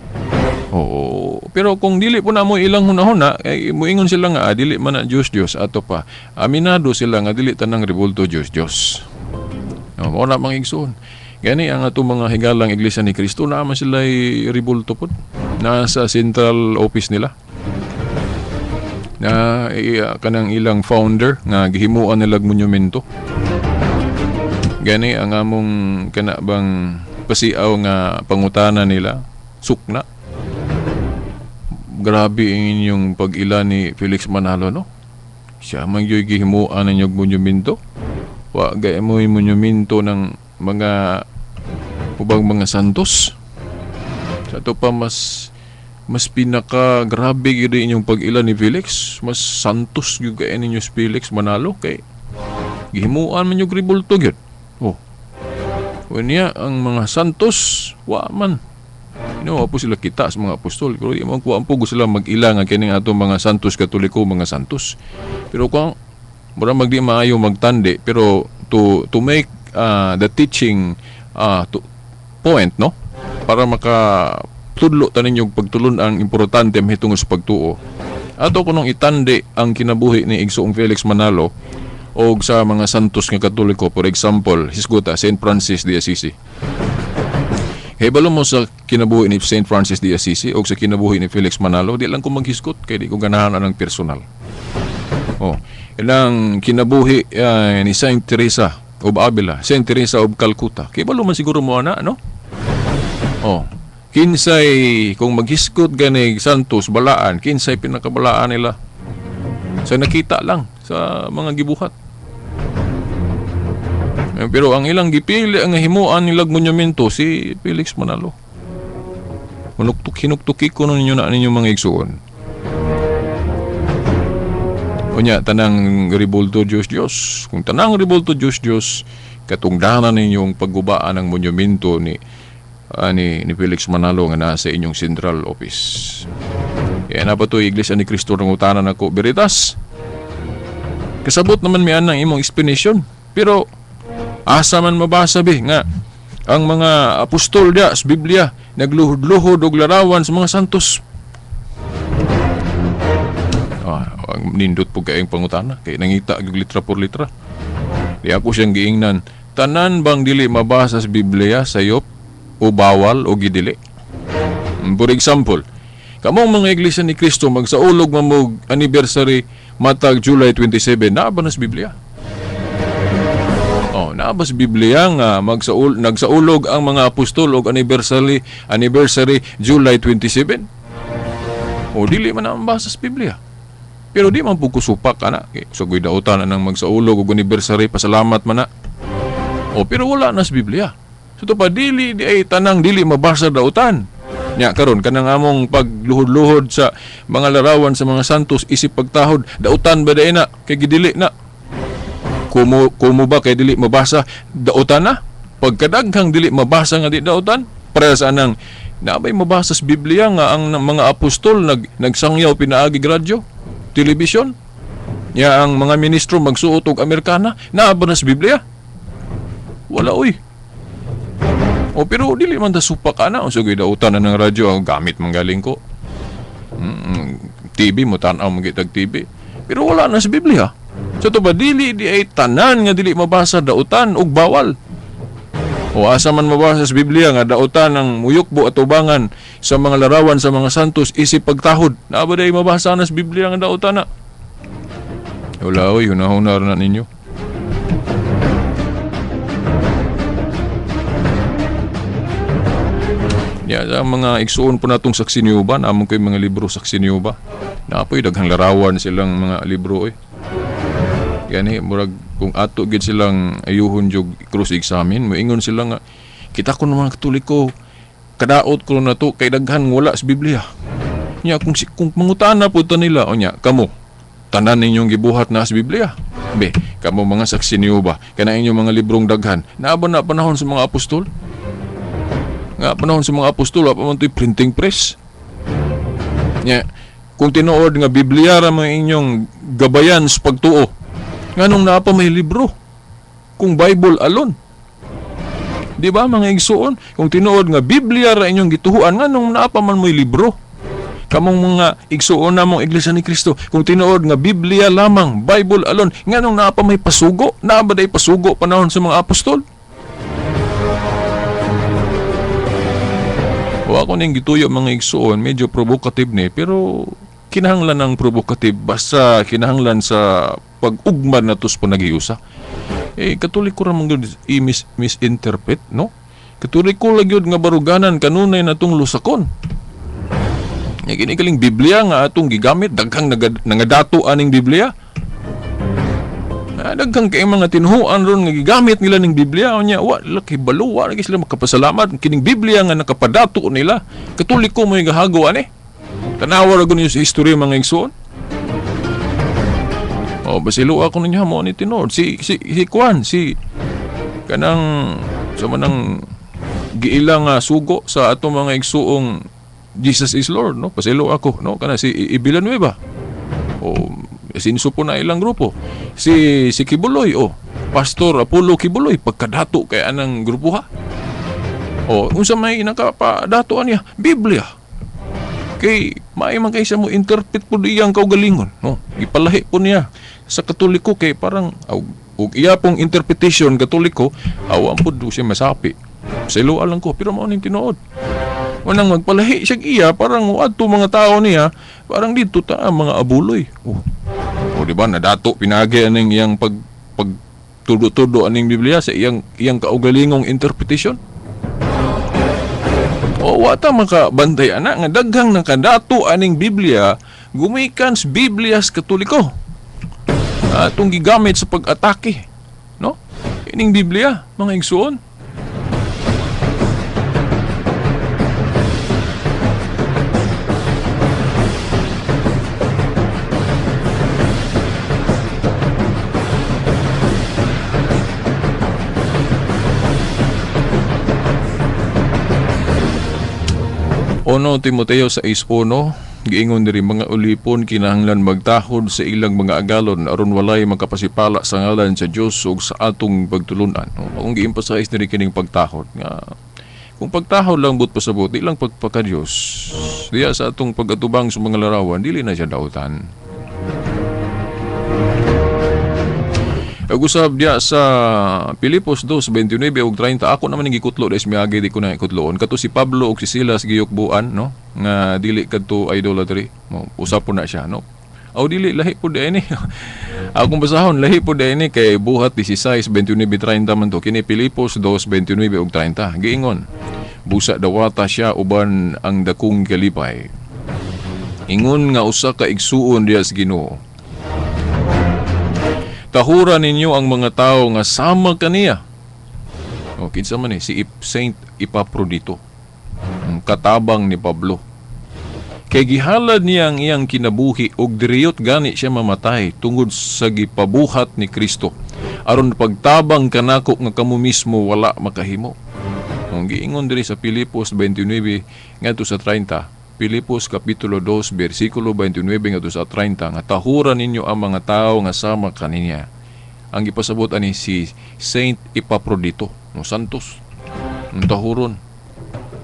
Oo. Pero kung dili po na mo ilang hunahuna, eh, muingon sila nga, ah, dili man na Diyos Diyos, ato pa. Aminado sila nga dili tanang rebulto Diyos Diyos. No, mao na mga igsoon. Gani ang atong mga higalang Iglesia ni Cristo, naa man sila rebulto pod. Nasa central office nila. Na kanang ilang founder nga gihimuan nila monumento. Gani ang among kana bang pasiaw nga pangutana nila sukna. Grabe ang inyong pag-ila ni Felix Manalo, no? Siya man gyud gihimuan ninyong monumento. Wa gay mo yung monumento ng mga ubang mga santos. Sa ato pa mas mas pinaka grabe gyud inyong pag-ila ni Felix, mas santos gyud kay ninyo si Felix Manalo kay gihimuan man yung rebulto gyud. Oh. Unya ang mga santos wa man. Wa po sila kita sa mga apostol. Pero di man kuha po sila mag-ila nga kining atong mga santos Katoliko, mga santos. Pero kung mura magdi maayo magtandi, pero to make the teaching to point, no, para maka tudlo ta ninyo pagtulon ang importante mahitungod sa pagtuo. Ato kunong itandi ang kinabuhi ni Igsoong Felix Manalo og sa mga santos nga Katoliko, for example, hisguta Saint Francis de Assisi. Hibalo mo sa kinabuhi ni Saint Francis de Assisi o sa kinabuhi ni Felix Manalo, di lang ko maghisgot kay di ko ganahan ang personal. Oh, ilang kinabuhi ni Saint Teresa of Avila, Saint Teresa of Calcutta. Kibalo man siguro mo ana, no? Oh, kinsay kung maghisgot gani santos balaan, kinsay pinakabalaan nila? Sa nakita lang sa mga gibuhat. Eh, pero ang ilang gipili ang himuan nilag monumento si Felix Manalo. Hunuktuk hinuktuki ko ninyo na ninyo mga igsuon. Unya tanang ribulto Dios Dios. Kung tanang ribulto Dios Dios, katungdanan ninyong paggubaan ng monumento ni Felix Manalo nga nasa inyong central office. Kaya na pa to Iglesia ni Cristo ng utanan ako Veritas. Kasabot naman mi anang imong explanation. Pero asa man mabasa be nga ang mga apostol dia sa Biblia nagluhod-luhod og larawan sa mga santos? Ah, ang nindot po kayong pangutana kay nangita og litra por litra. Di ako siyang giingnan, tanan bang dili mabasa sa Biblia sayop o bawal o gidili? For example, kamong mga Iglesia ni Cristo magsaulog mamog anniversary matag July 27, naa ba na sa Biblia? Oh, naa ba sa Biblia nga nagsaulog ang mga apostol og anniversary anniversary July 27? O dili man ang basa sa Biblia. Pero di man pud ko supak ana. Kay sa dautan anang magsaulog og anniversary, pasalamat man na. O pero wala na sa Biblia. So to pa dili di ay tanang dili mabasa dautan. Nya karon kanang among pagluhod-luhod sa mga larawan sa mga santos isip pagtahod, dautan ba diay na kay gidili na? Kumo kumo ba kay dili mabasa dautan na? Pagkadaghang dili mabasa nga di dautan, para sa anang nabay mabasa sa Biblia nga ang mga apostol nagsangyaw pinaagi radyo, telebisyon? Ya ang mga ministro magsuot og Amerikana, naa ba na sa Biblia? Wala oy. O pero dili man ta supak ana, unsa gyud dautan na ng radyo ang gamit man galing ko. TV mo tan-aw man gitag TV. Pero wala na sa Biblia. So to ba dili di ay tanan nga dili mabasa dautan ug bawal? O asa man mabasa sa Biblia nga dautan ang muyukbo at ubangan sa mga larawan sa mga santos isip pagtahod? Naa ba day mabasa na sa Biblia nga dautan na? Wala oy, hunahuna na ninyo. Ya, sa mga igsuon po natong saksi niyo ba, naamon ko'y mga libro saksi niyo ba? Naapoy daghang larawan silang mga libro oy. Gani murag Kung ato gid silang ayuhon jug cross examine, moingon sila nga kita kuno mga Katoliko kadaot kuno nato kay daghan wala sa Biblia. Nya kung mangutana pud ta nila, unya kamo tanan ninyong gibuhat na sa Biblia. Be, kamo mga saksi niyo ba kana inyong mga librong daghan? Naa ba na panahon sa mga apostol? Nga panahon sa mga apostol wa pa man to'y printing press. Nya, kung tinuod nga Biblia ra man inyong gabayan sa pagtuo, nganong naa pa may libro? Kung Bible alone. Di ba mga igsuon? Kung tinuod nga Biblia ra inyong gituhuan, nganong naa pa man may libro? Kamong mga igsuon namong Iglesia ni Cristo, kung tinuod nga Biblia lamang, Bible alone, nganong naa pa may pasugo? Naa ba day pasugo panahon sa mga apostol? Wa ko ning gituyo mga igsuon, medyo provocative ni, pero kinahanglan ang provocative basta kinahanglan sa pag-ugman nato sa panagiusa. Eh, Katoliko ra man gyud i-misinterpret, no? Katoliko lang gyud nga baruganan kanunay natong lusakon. Nya kini kaling Biblia nga atong gigamit, daghang nangadato aning Biblia. Daghang kay mga tinuhuan ron nga gigamit nila ning Biblia, unya wa laki balo, wa lagi sila makapasalamat kining Biblia nga nakapadato nila. Katoliko mo gahago ani. Tanawa ra gud ninyo sa history mga igsoon. Oh, basilo ako ninyo mo ni tinuod si Juan, si kanang sa manang giila nga sugo sa atong mga igsuong Jesus is Lord, no? Pasilo ako, no? Kana si Villanueva. O sinso po na ilang grupo. Si Quiboloy, oh, Pastor Apollo Quiboloy, pagkadato kay anang grupo ha. O unsa may nakapadato niya? Biblia. Kay maay man kay siya mo interpret po iyang kaugalingon, no? Gipalahi po niya sa Katoliko kay parang og iya pong interpretation Katoliko, aw ang pud siya masapi. Silo lang ko, pero mao ning tinuod. Unang magpalahi siya iya, parang adto mga tao niya, parang dito ta ang mga abuloy. Oh. O di ba nadato pinagi aning iyang pag tudo-tudo aning Biblia sa iyang kaugalingong interpretation. O wa ta makabantay ana nga daghang nakadato aning Biblia gumikan sa Biblias Katoliko. Atong gigamit sa pag-atake, no? Ining Biblia, mga igsuon. Ono Timoteo 6:1, giingon diri mga ulipon kinahanglan magtahod sa ilang mga agalon aron walay makapasipala sa ngalan sa Dios ug sa atong pagtulunan. No, akong gi-emphasize diri kining pagtahod nga kung pagtahod lang but pasabot, di lang pagpaka-Dios. Diya sa atong pag-atubang sa mga larawan, dili na siya dautan. Ug usab diya sa Pilipos 2:29 ug 30, ako naman ning gikutlo dahil miagi di ko na ikutloon. Kato si Pablo ug si Silas giyukbuan, no? Nga dili kadto idolatry. Mo usap po na siya, no? Aw dili lahi po di ini. Akong basahon lahi po di ini kay Buhat 16:29-30 man to. Kini Pilipos 2:29 ug 30. Giingon, busa dawata siya uban ang dakong kalipay. Ingon nga usa ka igsuon diya sa Ginoo. Tahura ninyo ang mga tao nga sama kaniya. O, kinsa man si Saint Epaprodito, ang katabang ni Pablo. Kay gihalad niya ang iyang kinabuhi og diriyot gani siya mamatay tungod sa gipabuhat ni Kristo. Aron pagtabang kanako nga kamo mismo wala makahimo. Ang giingon diri sa Pilipos 29 ngadto sa 30, Pilipos Kapitulo 2, versikulo 29 ngadto sa 30, nga tahura ninyo ang mga tao nga sama kaninya. Ang gipasabot ani si Saint Epaprodito, no Santos, ang tahuron.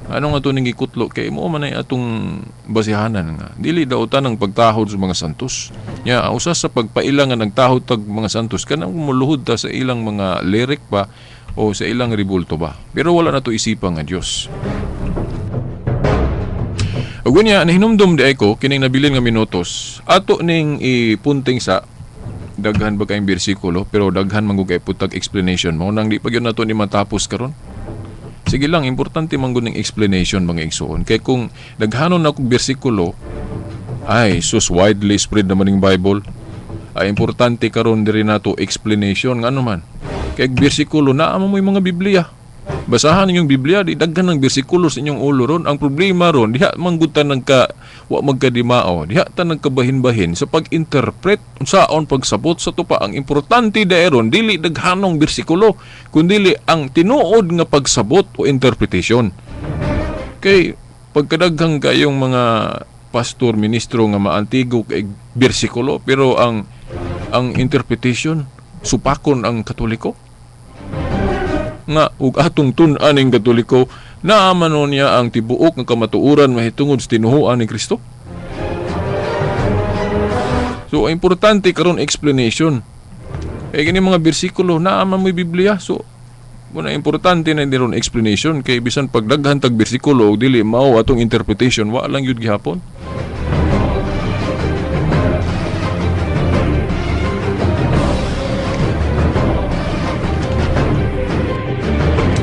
Ano nga to ning gikutlo kay mo man ay atong basihanan nga dili dautan ang pagtahod sa mga santos. Nya usa sa pagpaila nga nagtahod tag mga santos kanang muluhod ta sa ilang mga lyric ba o sa ilang ribulto ba. Pero wala na to isipan nga Dios. Ug unya nahinumdum di ay ko kining nabilin nga minutos. Ato ning ipunting sa daghan ba kayong bersikulo pero daghan man gud kay putag explanation mo nang di pa gyud nato ni matapos karon. Sige lang, importante man gud ning explanation mga igsuon. Kay kung daghanon na kog bersikulo, ay sus, widely spread naman ning Bible. Ay importante karon diri nato explanation, ngano man kay bersikulo naa mo mga Biblia. Basahan ninyong Biblia, di daghan ng bersikulo sa inyong ulo ron. Ang problema ron, diha manggud ta nagka wa magkadimao, diha ta nagkabahin-bahin sa pag-interpret unsaon pagsabot sa tupa. Ang importante daeron dili daghanong bersikulo, kundili ang tinuod nga pagsabot o interpretation. Kay pagkadaghang kayong mga pastor, ministro nga maantigo kay bersikulo, pero ang interpretation supakon ang Katoliko nga ug atong tun-an ning Katoliko, naa man niya ang tibuok nga kamatuoran mahitungod sa tinuhuan ni Kristo. So ang importante karon explanation. Kay kini mga bersikulo naa man mo'y Biblia. So muna importante na ron explanation, kay bisan pagdaghan tag bersikulo ug dili mao atong interpretation, wa lang yun gihapon.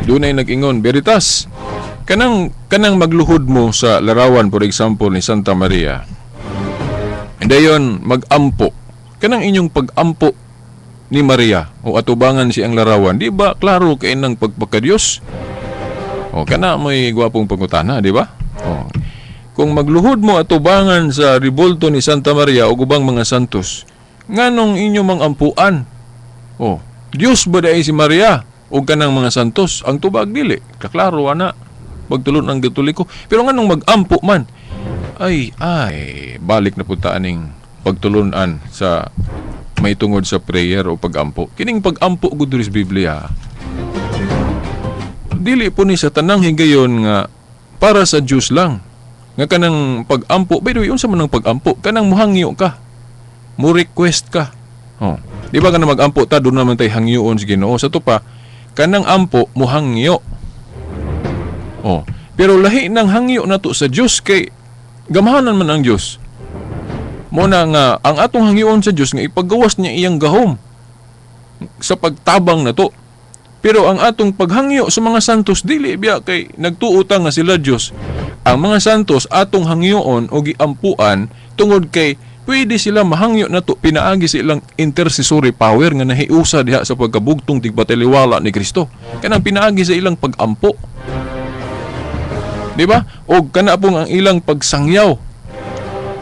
Dunay nag-ingon, "Veritas, kanang magluhod mo sa larawan, for example, ni Santa Maria. Dayon magampo. Kanang inyong pagampo ni Maria o atubangan siyang larawan, di ba klaro kay nang pagpakadiyos?" O kana may gwapong pangutana, di ba? O kung magluhod mo atubangan sa ribulto ni Santa Maria o ubang mga santos, nganong inyo mang ampuan? O Diyos ba dai si Maria o kanang mga santos? Ang tubag, dili. Kaklaro ana. Pagtulon ang Katoliko. Pero nganong magampo man? Ay, ay, balik na punta aning pagtulunan sa may tungod sa prayer o pagampo. Kining pagampo gud diri sa Biblia. Dili po ni sa tanang higayon nga para sa Diyos lang. Nga kanang pagampo, by the way, unsa man ang pagampo? Kanang muhangyo ka. Mo request ka. Oh. Di ba kanang magampo ta, doon naman tay hangyoon sa Ginoo. Sa to pa, kanang ampo muhangyo. Oh. Pero lahi ng hangyo nato sa Dios kay gamahanan man ang Dios. Mo na nga ang atong hangyoon sa Dios nga ipagawas niya iyang gahom sa pagtabang nato. Pero ang atong paghangyo sa mga santos, dili biya kay nagtuo ta nga sila Dios. Ang mga santos atong hangyoon o giampuan tungod kay pwede sila mahangyo nato pinaagi sa ilang intercessory power nga nahiusa diha sa pagkabugtong tigpataliwala ni Kristo. Kanang pinaagi sa ilang pagampo. Di ba? O kana pong ang ilang pagsangyaw.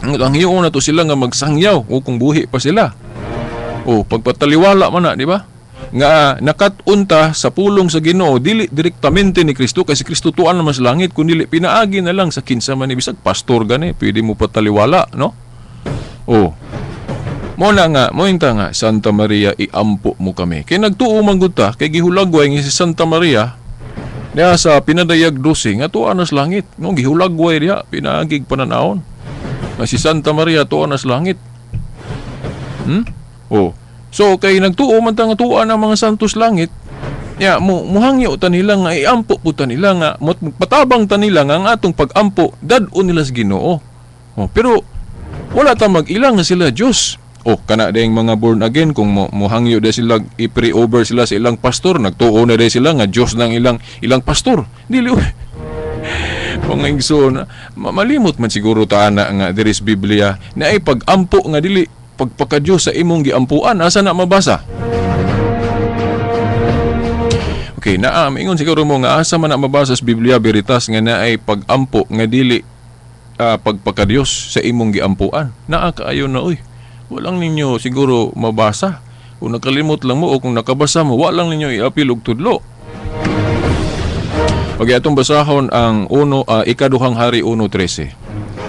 Ang hangyoon nato sila nga magsangyaw o kung buhi pa sila. O pagpataliwala man na, di ba? Nga nakat-unta sa pulong sa Ginoo dili direktamente ni Kristo, kasi Kristo tuan naman sa langit, kundi pinaagi na lang sa kinsa man ni, bisag pastor gani pwede mo pataliwala, no? O mo na nga mointa nga, "Santa Maria, iampo mo kami," kay nagtuo man gud ta kay gihulagway nga si Santa Maria niya sa Pinadayag 12 nga tuan na sa langit, no? Gihulagway diha pinaagig pananawon nga si Santa Maria tuan na sa langit. Oh. So kay nagtuo man ta nga tuan ang mga santos langit, ya mo muhangyo ta nila nga iampo po ta nila nga patabang ta nila nga ang atong pagampo dad-on nila sa Ginoo. Oh, pero wala ta mag-ilang nga sila Dios. Oh, kana dayng mga born again, kung muhangyo day sila, i-pray over sila sa ilang pastor, nagtuo na day sila nga Dios ng ilang ilang pastor. Dili oy. Mga igsoon, malimot man siguro ta ana nga diri sa Biblia na ay pagampo nga dili pagpakadiyos sa imong giampuan. Asa na mabasa? Okay, naa maingon siguro mo nga asa man na mabasa sa Biblia, Veritas, nga naay pagampo nga dili pagpakadiyos sa imong giampuan. Naa kaayo na oy. Walang ninyo siguro mabasa. Kung nakalimot lang mo o kung nakabasa mo, wa lang ninyo iapil og tudlo. Okay, atong basahon ang Ikaduhang Hari 1:13.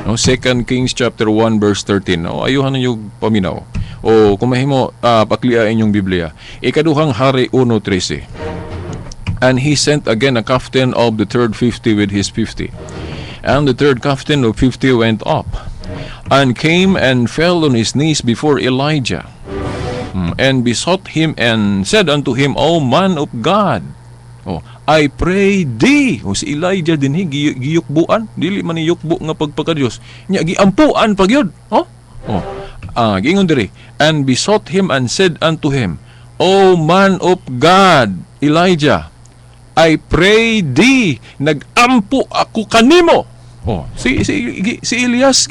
No, 2 Kings chapter 1 verse 13. No, ayuhan ninyo paminaw. O kung mahimo, paklia inyong Biblia. Ikaduhang Hari 1:13. And he sent again a captain of the third 50 with his 50. And the third captain of 50 went up and came and fell on his knees before Elijah and besought him and said unto him, "O man of God, oh, I pray thee." O si Elijah din giyukbuan, dili man ni yukbo nga pagpakadiyos. Nya giampuan pa gyud. Oh? Oh. Giingon diri, and besought him and said unto him, "O man of God, Elijah, I pray thee, nagampo ako kanimo." Oh, si Elias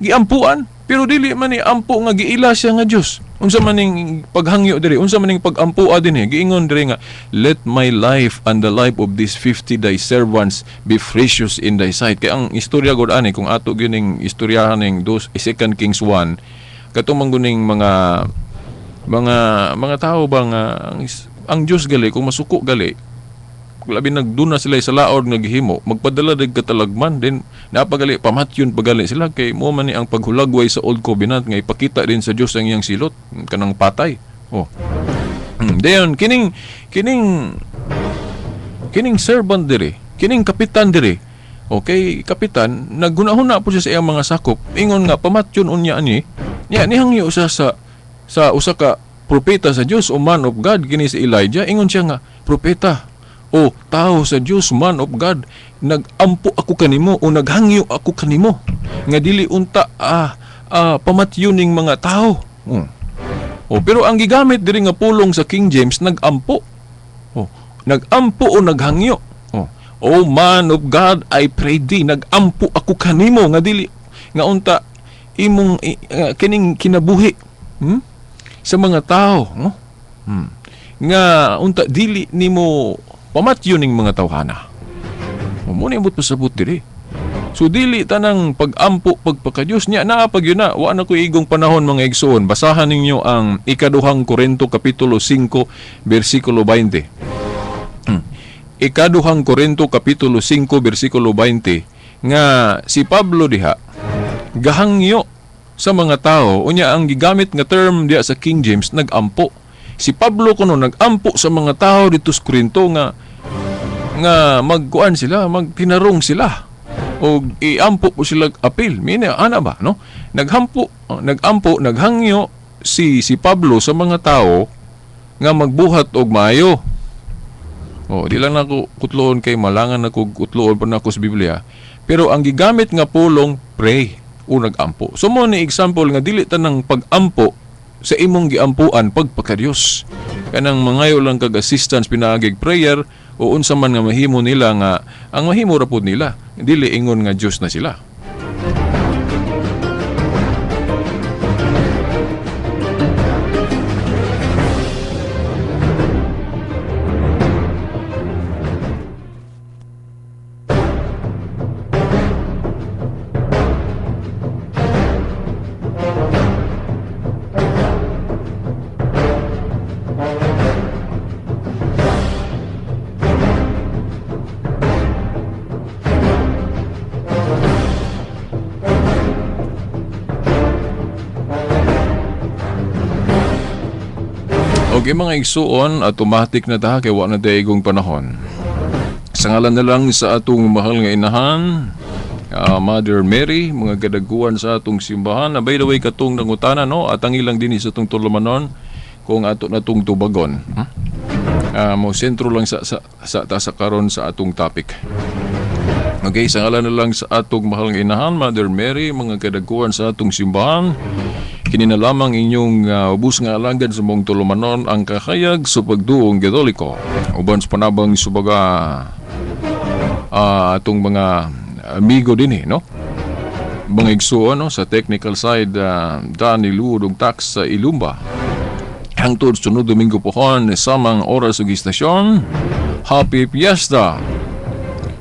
giampuan, pero dili man ni ampo nga giila siya nga Dios. Unsa man ning paghangyo diri, unsa man ning pag-ampua dinhi, giingon diri nga, "Let my life and the life of these 50 thy servants be precious in thy sight." Kay ang istorya gud ani, kung ato gining istoryahan ning dos 2 Kings 1, katong man guning mga tao ba nga ang Dios gali kung masuko gali, labi nagduna sila sa laod nga gihimo, magpadala dag katalagman din napagali, pamatyon pagali sila, kay mo man ni ang paghulagway sa Old Covenant nga ipakita din sa Dios ang iyang silot kanang patay. Oh, dayon kining servant diri, kining kapitan diri, okay, kapitan naghuna-huna po siya sa iyang mga sakop, ingon nga pamatyon unya ani niya, nihangyo siya sa usa ka propeta sa Dios o man of God, kini si Elijah. Ingon siya nga, "Propeta o tao sa Dios, man of God, nagampo ako kanimo o naghangyo ako kanimo nga dili unta pamatyon ning mga tao." Oh, pero ang gigamit diri nga pulong sa King James, nagampo. Oh, nagampo o naghangyo. Oh, "O man of God, I pray thee, nagampo ako kanimo nga dili nga unta imong kining kinabuhi, sa mga tao, no? Nga unta dili nimo pamatyon ning mga tawhana." O, mo ni imot pasabot diri. So dili tanang pag-ampo pagpakadiyos niya naa pag yun na wa na ko igong panahon, mga igsoon. Basahan ninyo ang Ikaduhang Korinto kapitulo 5 bersikulo 20. Ikaduhang Korinto kapitulo 5 bersikulo 20 nga si Pablo diha gahangyo sa mga tao, unya ang gigamit nga term diha sa King James, nagampo. Si Pablo kuno nagampo sa mga tao dito sa Korinto nga magkuan sila, magtinarong sila o iampo po sila apil. Mine ana ba, no? Naghampo, nagampo, naghangyo si Pablo sa mga tao nga magbuhat og maayo. Oh, di lang nako kutloon kay malangan nako kutloon pa nako sa Biblia. Pero ang gigamit nga pulong, pray o nagampo. So mo ni example nga dili tanang pag-ampo sa imong giampuan pagpakadiyos. Kanang mangayo lang kag assistance pinaagig prayer o unsa man nga mahimo nila, nga ang mahimo ra pud nila, dili ingon nga Dios na sila. Okay mga igsuon, automatic na ta kay wa na tayo panahon. Sa ngalan na lang sa atong mahal nga inahan, Mother Mary, mga kadaguan sa atong simbahan. Na by the way, katong nangutana, no, at ang ilang dinhi sa atong tulumanon kung ato na tong tubagon. Mo sentro lang sa ta sa karon sa atong topic. Okay, sa ngalan na lang sa atong mahal nga inahan, Mother Mary, mga kadaguan sa atong simbahan, kini na lamang inyong ubos nga alagad sa mong tulumanon, ang kahayag sa pagduong Katoliko. Uban sa panabang subaga atong mga amigo din eh, no? Mga igsuon, no? Sa technical side, Danny Luod ug Tax sa Ilumba. Hangtod sunod Domingo pohon, samang oras ug istasyon. Happy Fiesta,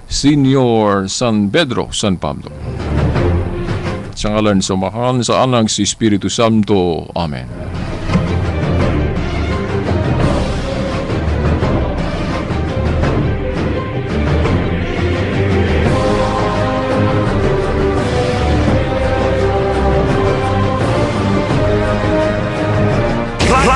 Senior San Pedro, San Pablo. Sa ngalan sa Amahan, sa Anak, sa Espiritu Santo. Amen.